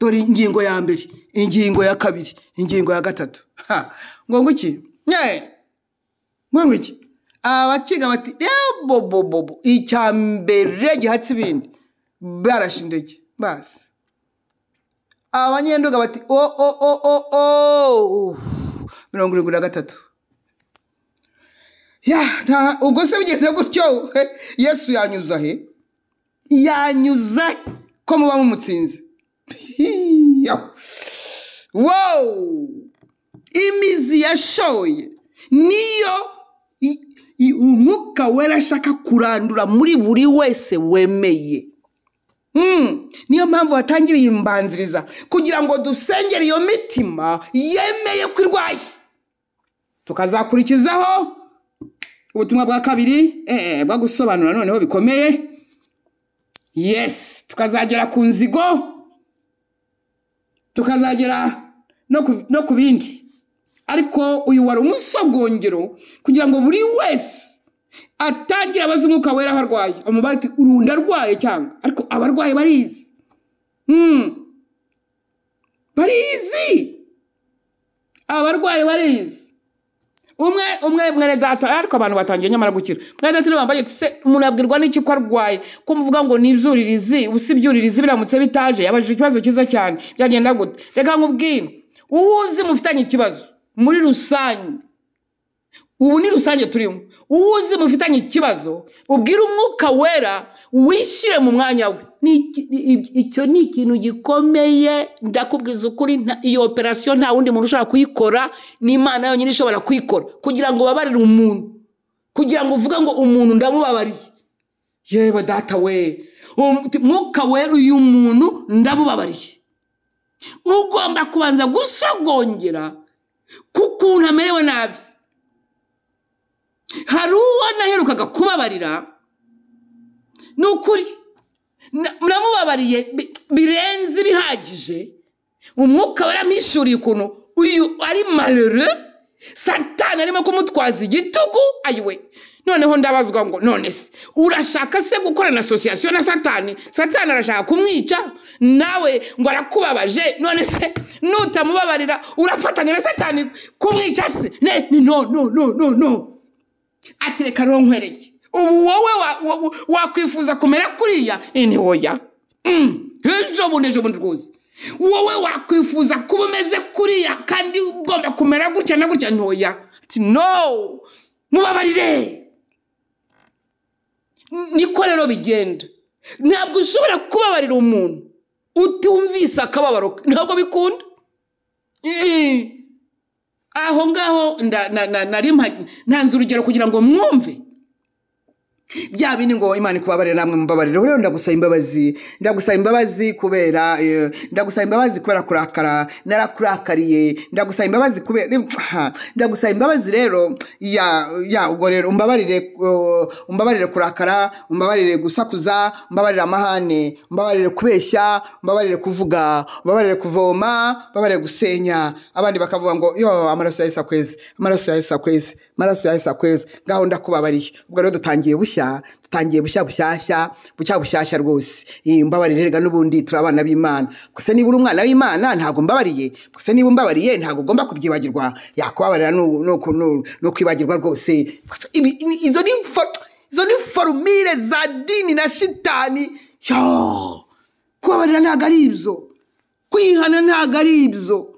B: Dore ingingo ya mbere, ingingo ya kabiri, ingingo ya gatatu. Ha, ngo nguki? Nye. Ngo nguki? Abakiga bati bobobobo, icya mbere gihatse ibindi barashe indege basi. Abanyenduga bati o o o o o 73. Ya, nta ubwo se bigeze gutyo, Yesu yanyuza he? Yanyuza ko muba mumutsinze. Wow! Imizi yashoye niyo Umwuka Wera ashaka kurandura muri buri wese wemeye. Niyo mpamvu watangiriye imbanziriza, kugira ngo dusengere iyo mitima yemeye ko irwaye. Tukazakurikizaho ubutumwa bwa kabiri, bwo gusobanura noneho bikomeye. Yes, tukazagera ku nzigo, tukazagera no ku bindi. Ariko uyu wari umusogongero kugira ngo buri wese atangire abaze Umwuka Wera aho arwaye. Amubwira ati urunda arwaye cyangwa, ariko abarwaye barizi. Barizi. Abarwaye barizi. Umwe mwene data, ariko abantu batangiye nyamara gukira. Mwene data niwe wambaye ati se umuntu yabwirwa n'iki ko arwaye? Ko muvuga ngo ni ibyuririzi, ubu si ibyuririzi biramutse bitaje? Yabajije ikibazo cyiza cyane. Byagenda gute? Reka nkubwire. Uwo uzi mufitanye ikibazo muri rusange, ubu ni rusange turimo. Uwo uzi mufitanye ikibazo, ubwire Umwuka Wera wishyire mu mwanya we. Icyo ni ikintu gikomeye, ndakubwiza ukuri, iyo operasiyo nta wundi muntu ushobora kuyikora, ni Imana yonyine ishobora kuyikora, kugira ngo ubabarire umuntu, kugira ngo uvuge ngo umuntu ndamubabariye. Yewe data we, Mwuka Wera uyu muntu ndamubabariye. Ugomba kubanza gusogongera kukuntu amerewe nabi. Hari uwo naherukaga kubabarira, ni ukuri namubabariye birenze ibihagije. Umwuka waramwishuriye ukuntu uyu ari malheureux, Satani arimo kumutwaza igitugu. Ayiwe, noneho ndabazwa ngo none se urashaka se gukorana association na Satani? Satani arashaka kumwica, nawe ngo arakubabaje, none se nutamubabarira urafatanya na Satani kumwica se? Ne, no no no no no. Ati reka rero nkwereke, ubu wowe wakwifuza kumera kuriya? Ni oya. Ejo bundi, ejo bundi rwose wowe wakwifuza kuba umeze kuriya kandi ugomba kumera gutya na gutya? Ntoya. Ati no, mubabarire. Niko rero bigenda. Ntabwo ushobora kubabarira umuntu utumvise akababaro ke, ntabwo bikunda. Aho ngaho nari ntanze urugero kugira ngo mwumve bya bindi ngo Imana ikubabarire namwe mubabarire. Rero ndagusaba imbabazi, ndagusaba imbabazi kubera, ndagusaba imbabazi kubera kurakara, narakurakariye, ndagusaba imbabazi kubera, ndagusaba imbabazi rero ya ubwo rero umbabarire, umbabarire kurakara, umbabarire gusakuza, umbabarire amahane, umbabarire kubeshya, umbabarire kuvuga, umbabarire kuvoma, umbabarire gusenya. Abandi bakavuga ngo yo amaraso ya Yesu akweze, amaraso ya Yesu akweze, amaraso ya Yesu akweze, ngaho ndakubabariye. Ubwo rero dutangiye bushya, dutangiye bushya bushyashya, bushya bushyashya rwose. Mbabarire rega, n'ubundi turi abana b'Imana. Gusa niba uri umwana w'Imana ntabwo mbabariye, gusa niba umbabariye ntabwo ugomba kubyibagirwa. Yakubabarira no kwibagirwa rwose. Izo ni forumire za dini na shitani. Yo, kubabarira ntabwo ari ibyo, kwihana ntabwo ari ibyo.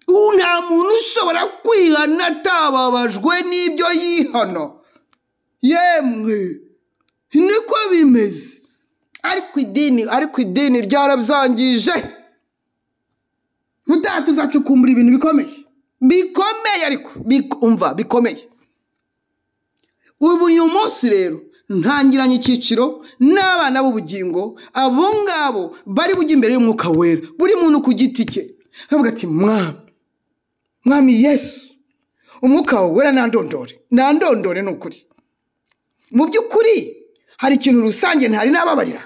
B: Ubu nta muntu ushobora kwihana atababajwe n'ibyo yihana. Yemwe niko bimeze. Ariko idini ryarabyangije. Ubutaha tuzacukumbura ibintu bikomeye, bikomeye, ariko umva bikomeye. Ubu uyu munsi rero ntangiranye icyiciro n'abana b'ubugingo, abo ngabo bari bujye imbere y'umwuka wera, buri muntu ku giti cye avuga ati mwami, mwami Yesu, umwuka wera nandondore, nandondore. Ni ukuri, mu by'ukuri hari ikintu rusange ntari nababarira.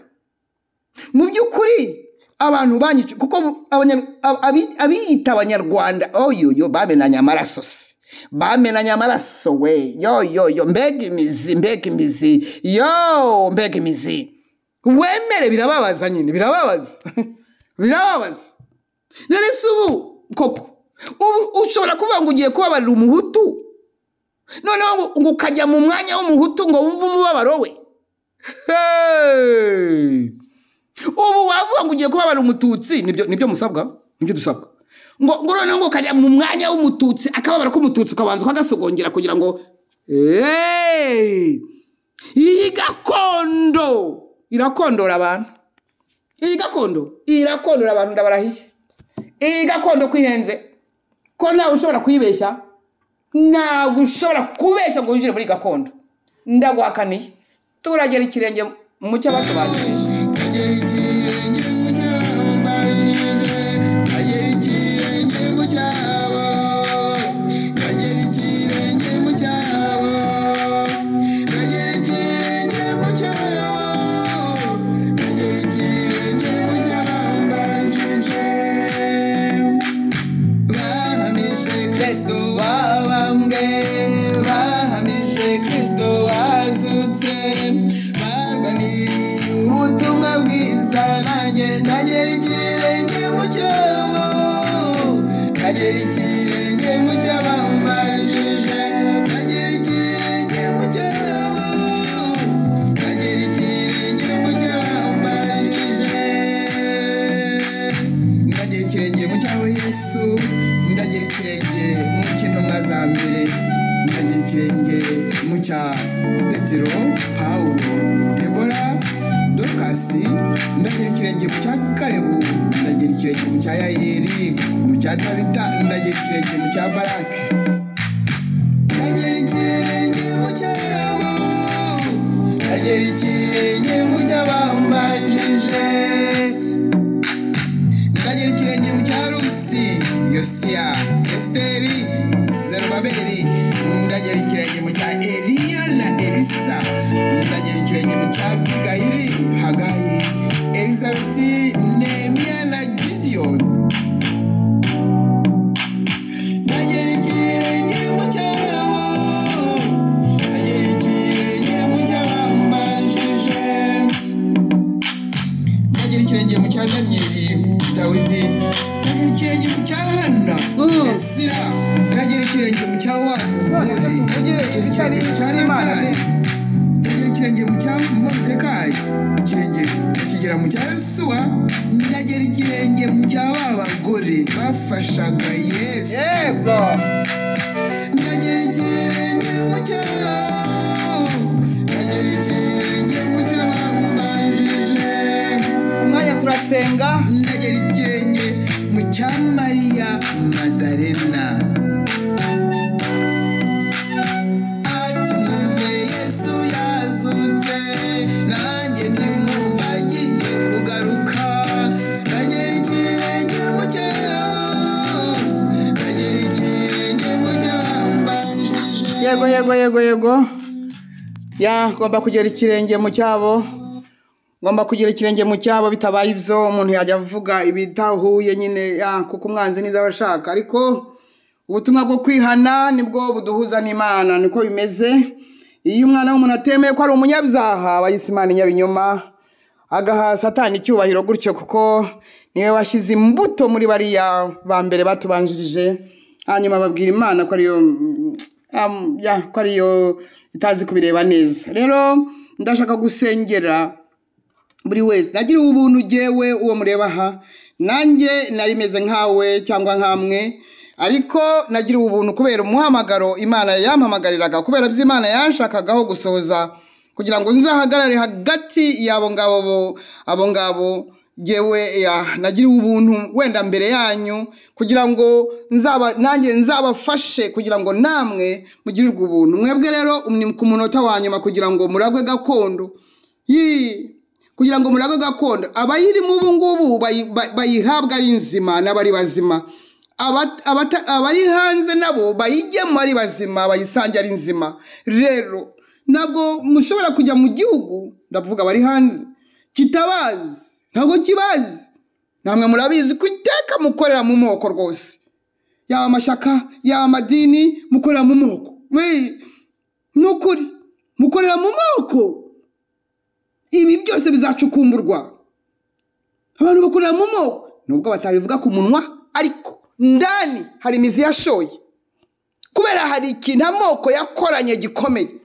B: Mu by'ukuri abantu banyica, kuko abiyita abanyarwanda, oyoyo, bamenanye amaraso se, bamenanye amaraso we, yo yo yo, mbega imizi, mbega imizi, yo mbega imizi. Wemere, birababaza nyine, birababaza, birababaza. None se ubu koko ubu ushobora kuvuga ngo ugiye kubabarira umuhutu, noneho ngo ukajya mu mwanya w'umuhutu ngo wumve umubabaro we? Hey! Ubu wavuga ngo ugiye kubabarira umututsi, nibyo musabwa, nibyo dusabwa, ngo noneho ngo ukajya mu mwanya w'umututsi, akababaro k'umututsi ukabanza ukagasogongera kugira ngo Hey! Iyi gakondo irakondora abantu, iyi gakondo irakondora abantu, ndabarahiye. Iyi gakondo kwihenze ko ntawe ushobora kuyibeshya, ntabwo ushobora kubeshya ngo winjire muri gakondo, ndaguhakaniye. Turagera ikirenge mu cy'abatubanjirije.
E: Agera ikirenge mu cyabambanjirije, agera ikirenge mu cyabo, agera ikirenge mu cyabo, agera ikirenge mu cyabo, agera ikirenge mu cyabambanjirije. Bahamije Kristo wabambwe, bahamije Kristo wazutse, barwaniriye ubutumwa bwiza. Nanjye ndagera ikirenge mu cyabo, ndagera ikirenge mu cyabambanjirije, ndagera ikirenge mu cyabo, ndagera ikirenge mu cyabambanjirije, ndagera ikirenge mu cyabo Yesu, ndagera ikirenge mu cy'intumwa za mbere, ndagera ikirenge mu cya Petero, Pawulo, Debora, Dorukasi, ndagera ikirenge mu cya Kalebu, ndagera ikirenge mu cya Yayeri, mu cya Tabita, ndagera ikirenge mu cya Baraki, ndagera ikirenge mu cyabo, ndagera ikirenge mu cy'abambanjirije, ndagera ikirenge mu cya Rusi, Yosiya, Esiteri, Zerubabeli, ndagera ikirenge mu cya Eliya na Elisa, ndagera ikirenge mu cya Abigayili, Hagayi, Elizabeti, Nehemiya na Gidiyoni, ndagera ikirenge mu cyabo, ndagera ikirenge mu cy'abambanjirije, ndagera ikirenge mu cya Daniyeli, Dawidi, ndagera ikirenge mu cya Hana, Esira, ndagera ikirenge mu cya wa
B: None se
E: mugore,
B: tuvuge
E: ndagera
B: ibitari
E: ikirenge mu cya
B: iby'Imana
E: Natani, ndagera ikirenge mu cya Moridekayi, ikirenge kigera mu cya Yosuwa, ndagera ikirenge mu cya ba bagore bafashaga Yesu,
B: Yego.
E: ndagera ikirenge mu cyabo, ndagera ikirenge mu cy'abambanjirije,
B: Umwanya turasenga.
E: Ndagera ikirenge mu cya Mariya Madalena, ati mwumve Yesu yazutse, nanjye nimwumva agiye kugaruka. Ndagera ikirenge mu cyabo, ndagera ikirenge mu cy'abambanjirije.
B: Yego, yego, yego, yego, ya ngomba kugera ikirenge mu cyabo, ngomba kugira ikirenge mu cyabo. Bitabaye ibyo umuntu yajya avuga ibitahuye nyine, ya kuko umwanzi nibyo aba ashaka. Ariko ubutumwa bwo kwihana nibwo buduhuza n'Imana, niko bimeze. Iyo umwana w'umuntu atemeye ko ari umunyabyaha, aba yise Imana inyabinyoma, agaha Satani icyubahiro gutyo, kuko niwe washyize imbuto muri bariya ba mbere batubanjirije, hanyuma babwira Imana ko ariyo ya, ko ariyo itazi kubireba neza. Rero ndashaka gusengera buri wese. Nagira ubuntu jyewe uwo mureba aha, nanjye nari meze nkawe cyangwa nkamwe, ariko nagira ubuntu kubera umuhamagaro Imana yampamagariraga, kubera by'Imana yanshakagaho gusohoza, kugira ngo nzahagarare hagati y'abo ngabo abo ngabo. Yewe nagiriwe ubuntu wenda mbere yanyu kugira ngo nanjye nzabafashe kugira ngo namwe mugirirwe ubuntu. Mwebwe rero ni ku munota wa nyuma kugira ngo muragwe gakondo. Kugira ngo muragwe gakondo abayirimo ubu ngubu bayihabwa ari nzima n'abari bazima, abari hanze nabo bayijyemo ari bazima, bayisange ari nzima. Rero ntabwo mushobora kujya mu gihugu, ndavuga abari hanze, kitabazi, ntabwo kibazi. Namwe murabizi ko iteka mukorera mu moko rwose, yaba amashyaka yaba amadini, mukorera mu moko. Ni ukuri mukorera mu moko. Ibi byose bizacukumburwa. Abantu bakorera mu moko nubwo batabivuga ku munwa, ariko ndani hari imizi yashoye, kubera hari ikintu amoko yakoranye gikomeye.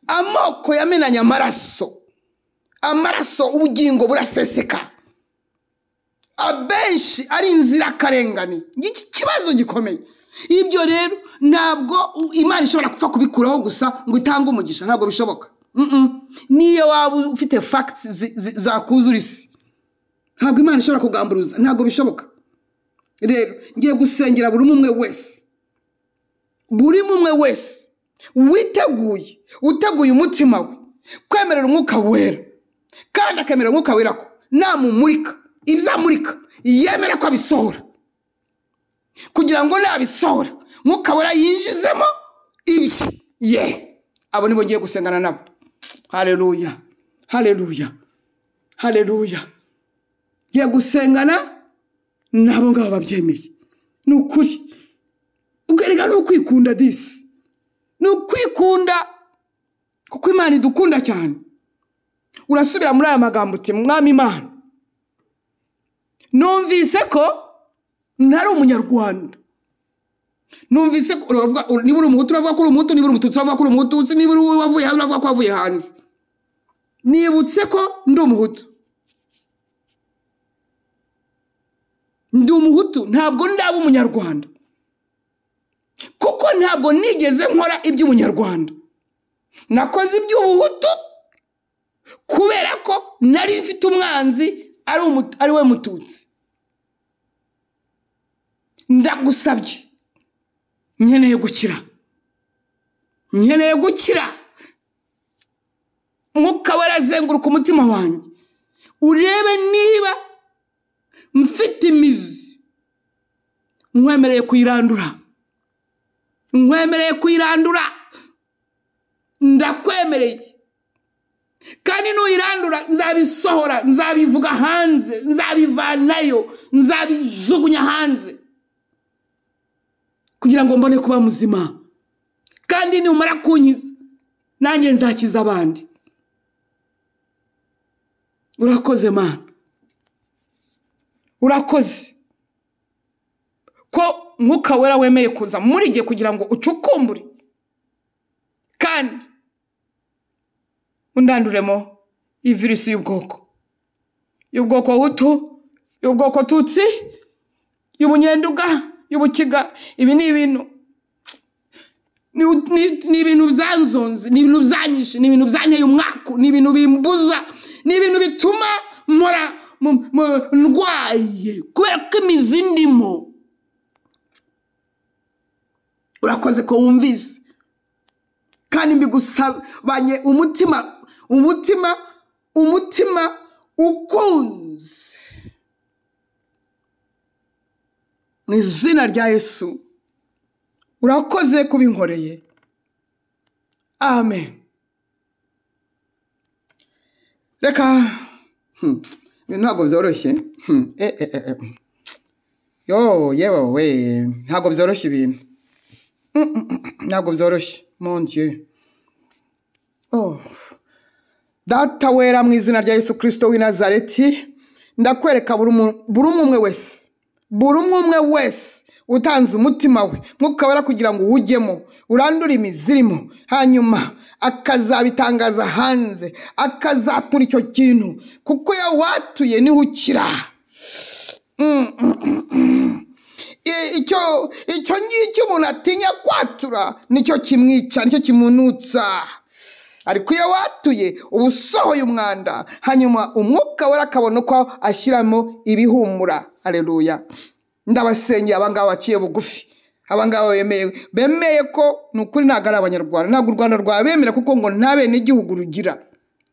B: Amoko yamenanye amaraso, amaraso ubugingo buraseseka, abenshi ari inzirakarengane. Iki kibazo gikomeye. Ibyo rero ntabwo Imana ishobora gupfa kubikuraho gusa ngo itange umugisha, ntabwo bishoboka. Niyo waba ufite facts zakuzura isi, ntabwo Imana ishobora kugamburuza, ntabwo bishoboka. Rero ngiye gusengera buri umwe wese, buri umwe wese witeguye, uteguye umutima we kwemerera umwuka wera, kandi akemerera umwuka wera ko namumurika ibizamurika yemera ko abisohora, kugira ngo nabisohora umwuka wera yinjizemo ibye. Ye abo nibo ngiye gusengana nabo. Haleluya, haleluya, haleluya. Ngiye gusengana nabo ngabo babyemeye. Ni ukuri, ugerega ni ukwikunda disi, ni ukwikunda, kuko Imana idukunda cyane. Urasubira muri aya magambo uti Mwami Imana, numvise ko ntari umunyarwanda, numvise ko uravuga, niba uri umuhutu uravuga ko uri umuhutu, niba uri umututsi uravuga ko uri umututsi, niba uri wavuye hanze uravuga ko wavuye hanze. Nibutse ko ndi umuhutu, ndi umuhutu, ntabwo ndaba umunyarwanda, kuko ntabwo nigeze nkora iby'ubunyarwanda. Nakoze iby'ubuhutu kubera ko nari mfite umwanzi ari we mututsi. Ndagusabye, nkeneye gukira, nkeneye gukira. Umwuka wera azenguruka umutima wanjye, urebe niba mfite imizi, nkwemereye kuyirandura, nkwemereye kuyirandura, ndakwemereye. Kandi nuyirandura nzabisohora, nzabivuga hanze, nzabivanayo, nzabijugunya hanze, kugira ngo mbone kuba muzima. Kandi numara kunkiza nanjye nzakiza abandi. Urakoze Mana, urakoze ko Mwuka Wera wemeye kuza muri gihe kugira ngo ucukumbure kandi undanduremo iyi virusi y'ubwoko, y'ubwoko Hutu, y'ubwoko Tutsi, y'ubunyenduga, y'ubukiga. Ibi ni ibintu, ni ibintu byanzonze, ni ibintu byanyishe, ni ibintu byanteye umwaku, ni ibintu bimbuza, ni ibintu bituma mpora ndwaye kubera ko imizi ndimo. Urakoze ko wumvise, kandi mbigusabanye umutima, umutima, umutima ukunze. Mu izina rya Yesu, urakoze kubinkoreye. Amen. Reka ntabwo byoroshye. Yo yewe we, ntabwo byoroshye ibintu, ntabwo byoroshye, mon Dieu. Oh Data wera, mu izina rya Yesu Kristo w'i Nazareti, ndakwereka buri umwe wese, buri umwe wese utanze umutima we Mwuka Wera kugira ngo uwujyemo, urandure imizi irimo, hanyuma akazabitangaza hanze, akazatura icyo kintu, kuko iyo watuye niho ukira. Icyo ngicyo umuntu atinya kwatura nicyo kimwica, nicyo kimunutsa. Ariko iyo watuye uba usohoye umwanda, hanyuma umwuka wera akabona uko ashyiramo ibihumura. Haleluya. Ndabasengeye abangaba baciye bugufi, abangaba bemeye ko ni ukuri ntabwo ari abanyarwanda, ntabwo u Rwanda rwabemera, kuko ngo nta bene igihugu rugira.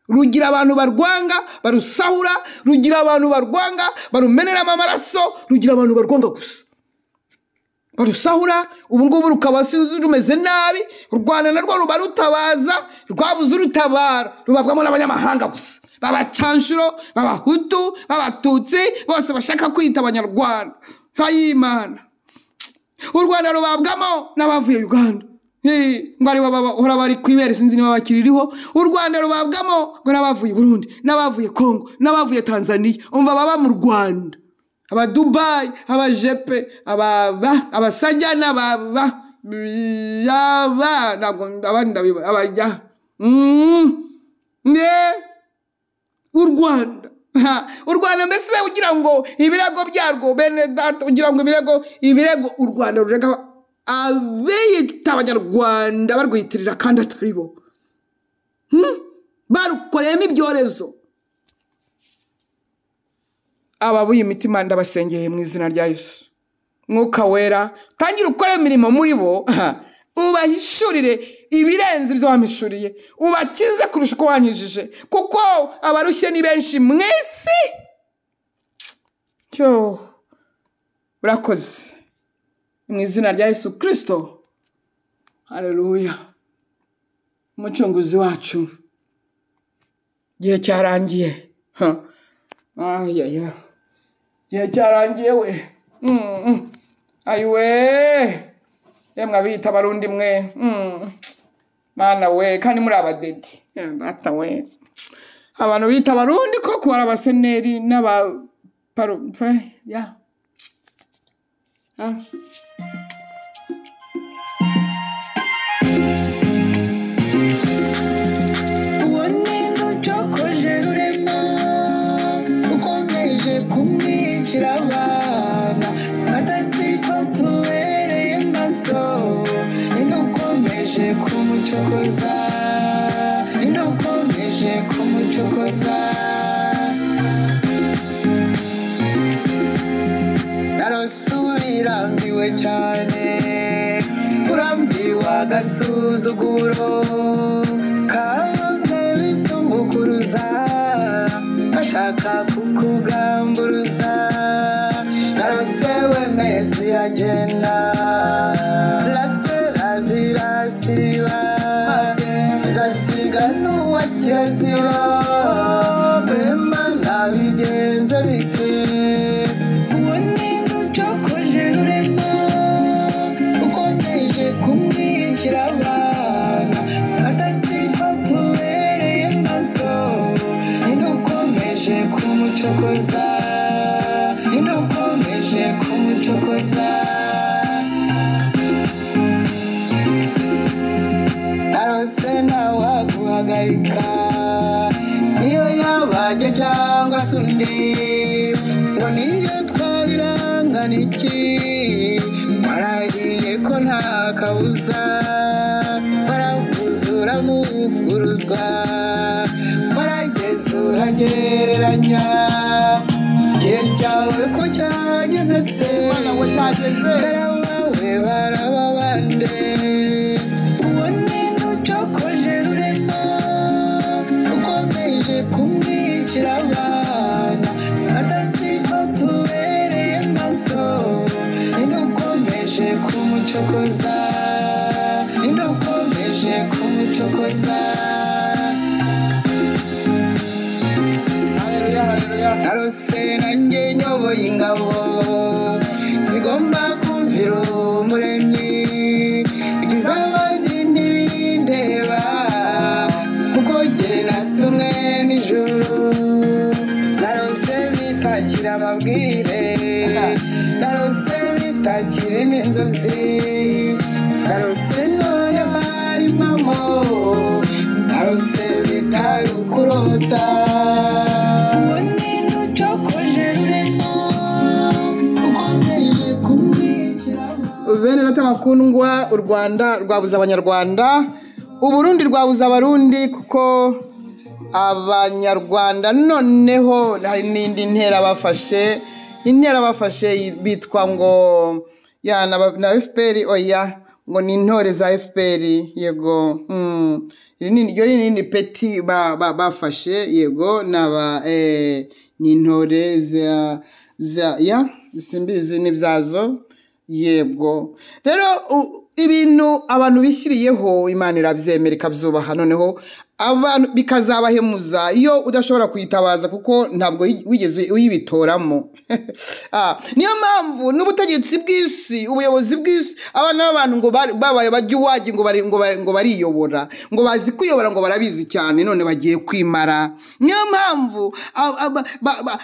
B: Rugira abantu barwanga barusahura, rugira abantu barwanga barumeneramo amaraso, rugira abantu barwanga gusa barusahura. Ubu ngubu rukaba rumeze nabi. U Rwanda narwo ruba rutabaza, rwabuze urutabara, rubabwamo n'abanyamahanga gusa, b'abacanshuro, b'abahutu, b'abatutsi, bose bashaka kwita abanyarwanda. Nkayimana, u Rwanda rubabwamo n'abavuye Uganda, ngo aribo bahora bari kwibere, sinzi niba bakiririho. U Rwanda rubabwamo ngo n'abavuye Burundi, n'abavuye Kongo, n'abavuye Tanzania. Umva, baba mu Rwanda, aba Dubai, aba Jepe, aba abasajya n'ababa yaba, ntabwo abandi ndabiba abajya ne u Rwanda. U Rwanda mbese ugira ngo ibirego byarwo, bene data, ugira ngo ibirego u Rwanda rurega abiyita abanyarwanda barwitirira kandi atari bo, barukoreyemo ibyorezo. Ababuye imitima ndabasengeye mu izina rya Yesu. Mwuka wera tangira ukore imirimo muri bo, ubahishurire ibirenze ibyo wamishuriye, ubakize kurusha uko wankijije, kuko abarushye ni benshi mu isi. Cyo urakoze mu izina rya Yesu Kristo. Haleluya. Umucunguzi wacu, igihe cyarangiye. Igihe cyarangiye we. Ayiwe, yemwe abiyita abarundi mwe, mana we, kandi muri abadedi. Data we, abantu bita abarundi koko ari abaseneri n'abaparupe ya.
E: Uwo ni ucokoje rurema, ukomeje kumwicira abana, ataziko tubereye maso, ninde ukomeje kumucokoza, ninde ukomeje kumucokoza. Narose urambiwe cyane, urambiwe agasuzuguro, kabamwe bisumbukuruza, bashaka kukugamburuza. Narose wemeye ziragenda, ziratera zirasiriba, zasiga n'uwa kirazira. Mbema nabigenze bite? Uwo ni ucokoje rurema, ukomeje kumwicira abana, ataziko tubereye maso, ninde ukomeje kumucokoza, ninde ukomeje kumucokoza. Narose ntawaguhagarika, niyo yabajya cyangwa se undi, ngo niyo twabirangana iki, warahiye ko nta kabuza, waravuze uravuguruzwa, warageze uragereranya, igihe cyawe ko cyageze se, barabawe barababande. Uwo ni ucokoje rurema, ukomeje kumwicira abana, ataziko tubereye maso, ninde ukomeje kumucokoza, ninde ukomeje kumucokoza. Narose nanjye nyoboye ingabo zigomba kumvira umuremyi, ibizabandi ntibindeba, kuko jye natumwe n'ijuru. Narose bitakira amabwire, narose bitakira n'inzozi, narose none bari mpamo, narose bitari ukurota. Uwo ni ucokoje rurema, ukomeje kumwicira.
B: Bene data bakundwa, u Rwanda rwabuze abanyarwanda. Uburundi rwabuze Abarundi, kuko Abanyarwanda noneho hari n'indi ntera bafashe, intera bafashe bitwa ngo ya na FPR, oya, ngo ni intore za FPR, yego. Iryo ni irindi peti bafashe, yego, naba ni intore za ya simbizi n'ibyazo, yego. Rero ibintu abantu bishyiriyeho Imana irabyemera ikabyubaha, noneho abantu bikazabahemuza iyo udashobora kuyitabaza kuko ntabwo wigeze uyibitoramo. Niyo mpamvu n'ubutegetsi bw'isi, ubuyobozi bw'isi, abana b'abantu ngo babaye bajya iwagi, ngo bariyobora, ngo bazi kwiyobora, ngo barabizi cyane, none bagiye kwimara. Niyo mpamvu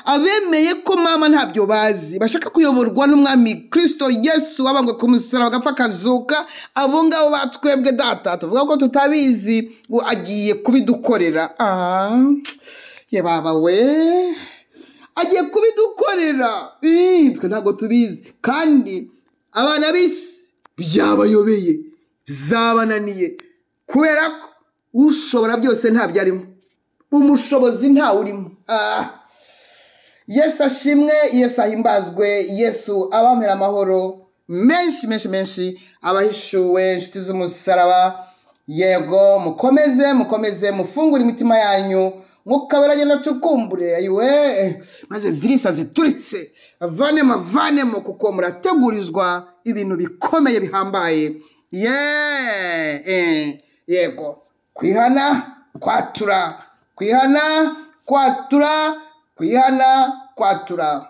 B: abemeye ko mama ntabyo bazi, bashaka kuyoborwa n'umwami Kristo Yesu wabambwe ku musaraba agapfa akazuka, abo ngabo batwebwe data tuvuga ko tutabizi, ngo agiye kubidukorera. Ye baba we, agiye kubidukorera. Twe ntabwo tubizi, kandi abana b'isi byabayobeye, byabananiye, kubera ko ushobora byose ntabyo arimo, umushobozi ntawe urimo. Yesu ashimwe, Yesu ahimbazwe, Yesu abampera amahoro menshi menshi menshi, abahishuwe inshuti z'umusaraba. Yego, mukomeze, mukomeze mufungure imitima yanyu, Mwuka Wera agenda acukumbure, ayiwe, maze virisi azituritse, avanemo, avanemo, kuko murategurizwa ibintu bikomeye bihambaye. Yego, kwihana kwatura, kwihana kwatura, kwihana kwatura.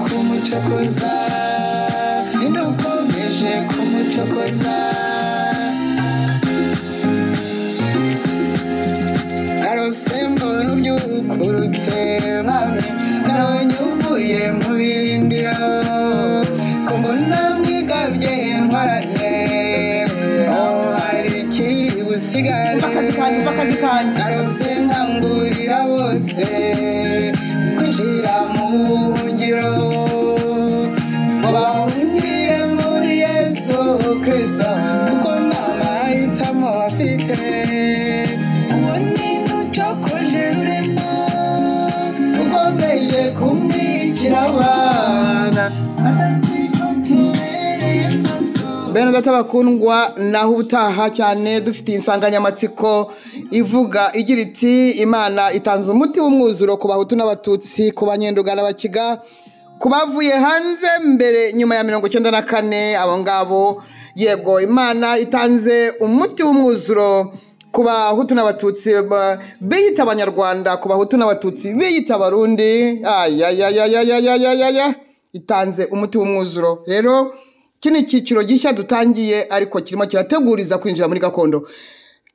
E: Kumuchokoza, ndukomeje kumuchokoza. Narose mbona ubyukurutse mwami, nabonye uvuye mu birindiro, ko mbona mwigabye ntwarane, aho hari ikiri busigare. Narose nkangurira bose kwinjira mu buhungiro, bahungire muri Yesu Kristo, kuko nta mahitamo afite. Uwo ni ucokoje rurema, ukomeje kumwicira abana.
B: Bene data bakundwa, naho ubutaha cyane dufite insanganyamatsiko ivuga igira iti Imana itanze umuti w'umwuzuro ku Bahutu n'Abatutsi, ku Banyenduga n'Abakiga, ku bavuye hanze mbere nyuma ya 94, abo ngabo. Yego, Imana itanze umuti w'umwuzuro ku Bahutu n'Abatutsi biyita Abanyarwanda, ku Bahutu n'Abatutsi biyita Abarundi. Ayayayayayayaya, itanze umuti w'umwuzuro. Rero iki ni icyiciro gishya dutangiye, ariko kirimo kirateguriza kwinjira muri gakondo.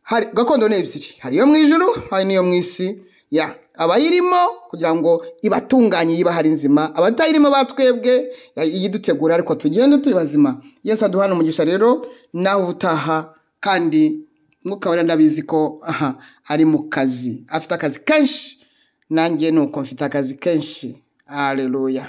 B: Hari gakondo ni ebyiri, hari iyo mu ijuru, hari n'iyo mu isi. Ya abayirimo kugira ngo ibatunganye iba hari nzima, abatayirimo batwebwe iyidutegura, ariko tugende turi bazima. Yesu aduhana umugisha rero, naho ubutaha. Kandi Mwuka Wera ndabizi ko aha ari mu kazi, afite akazi kenshi, nanjye nuko mfite akazi kenshi. Haleluya.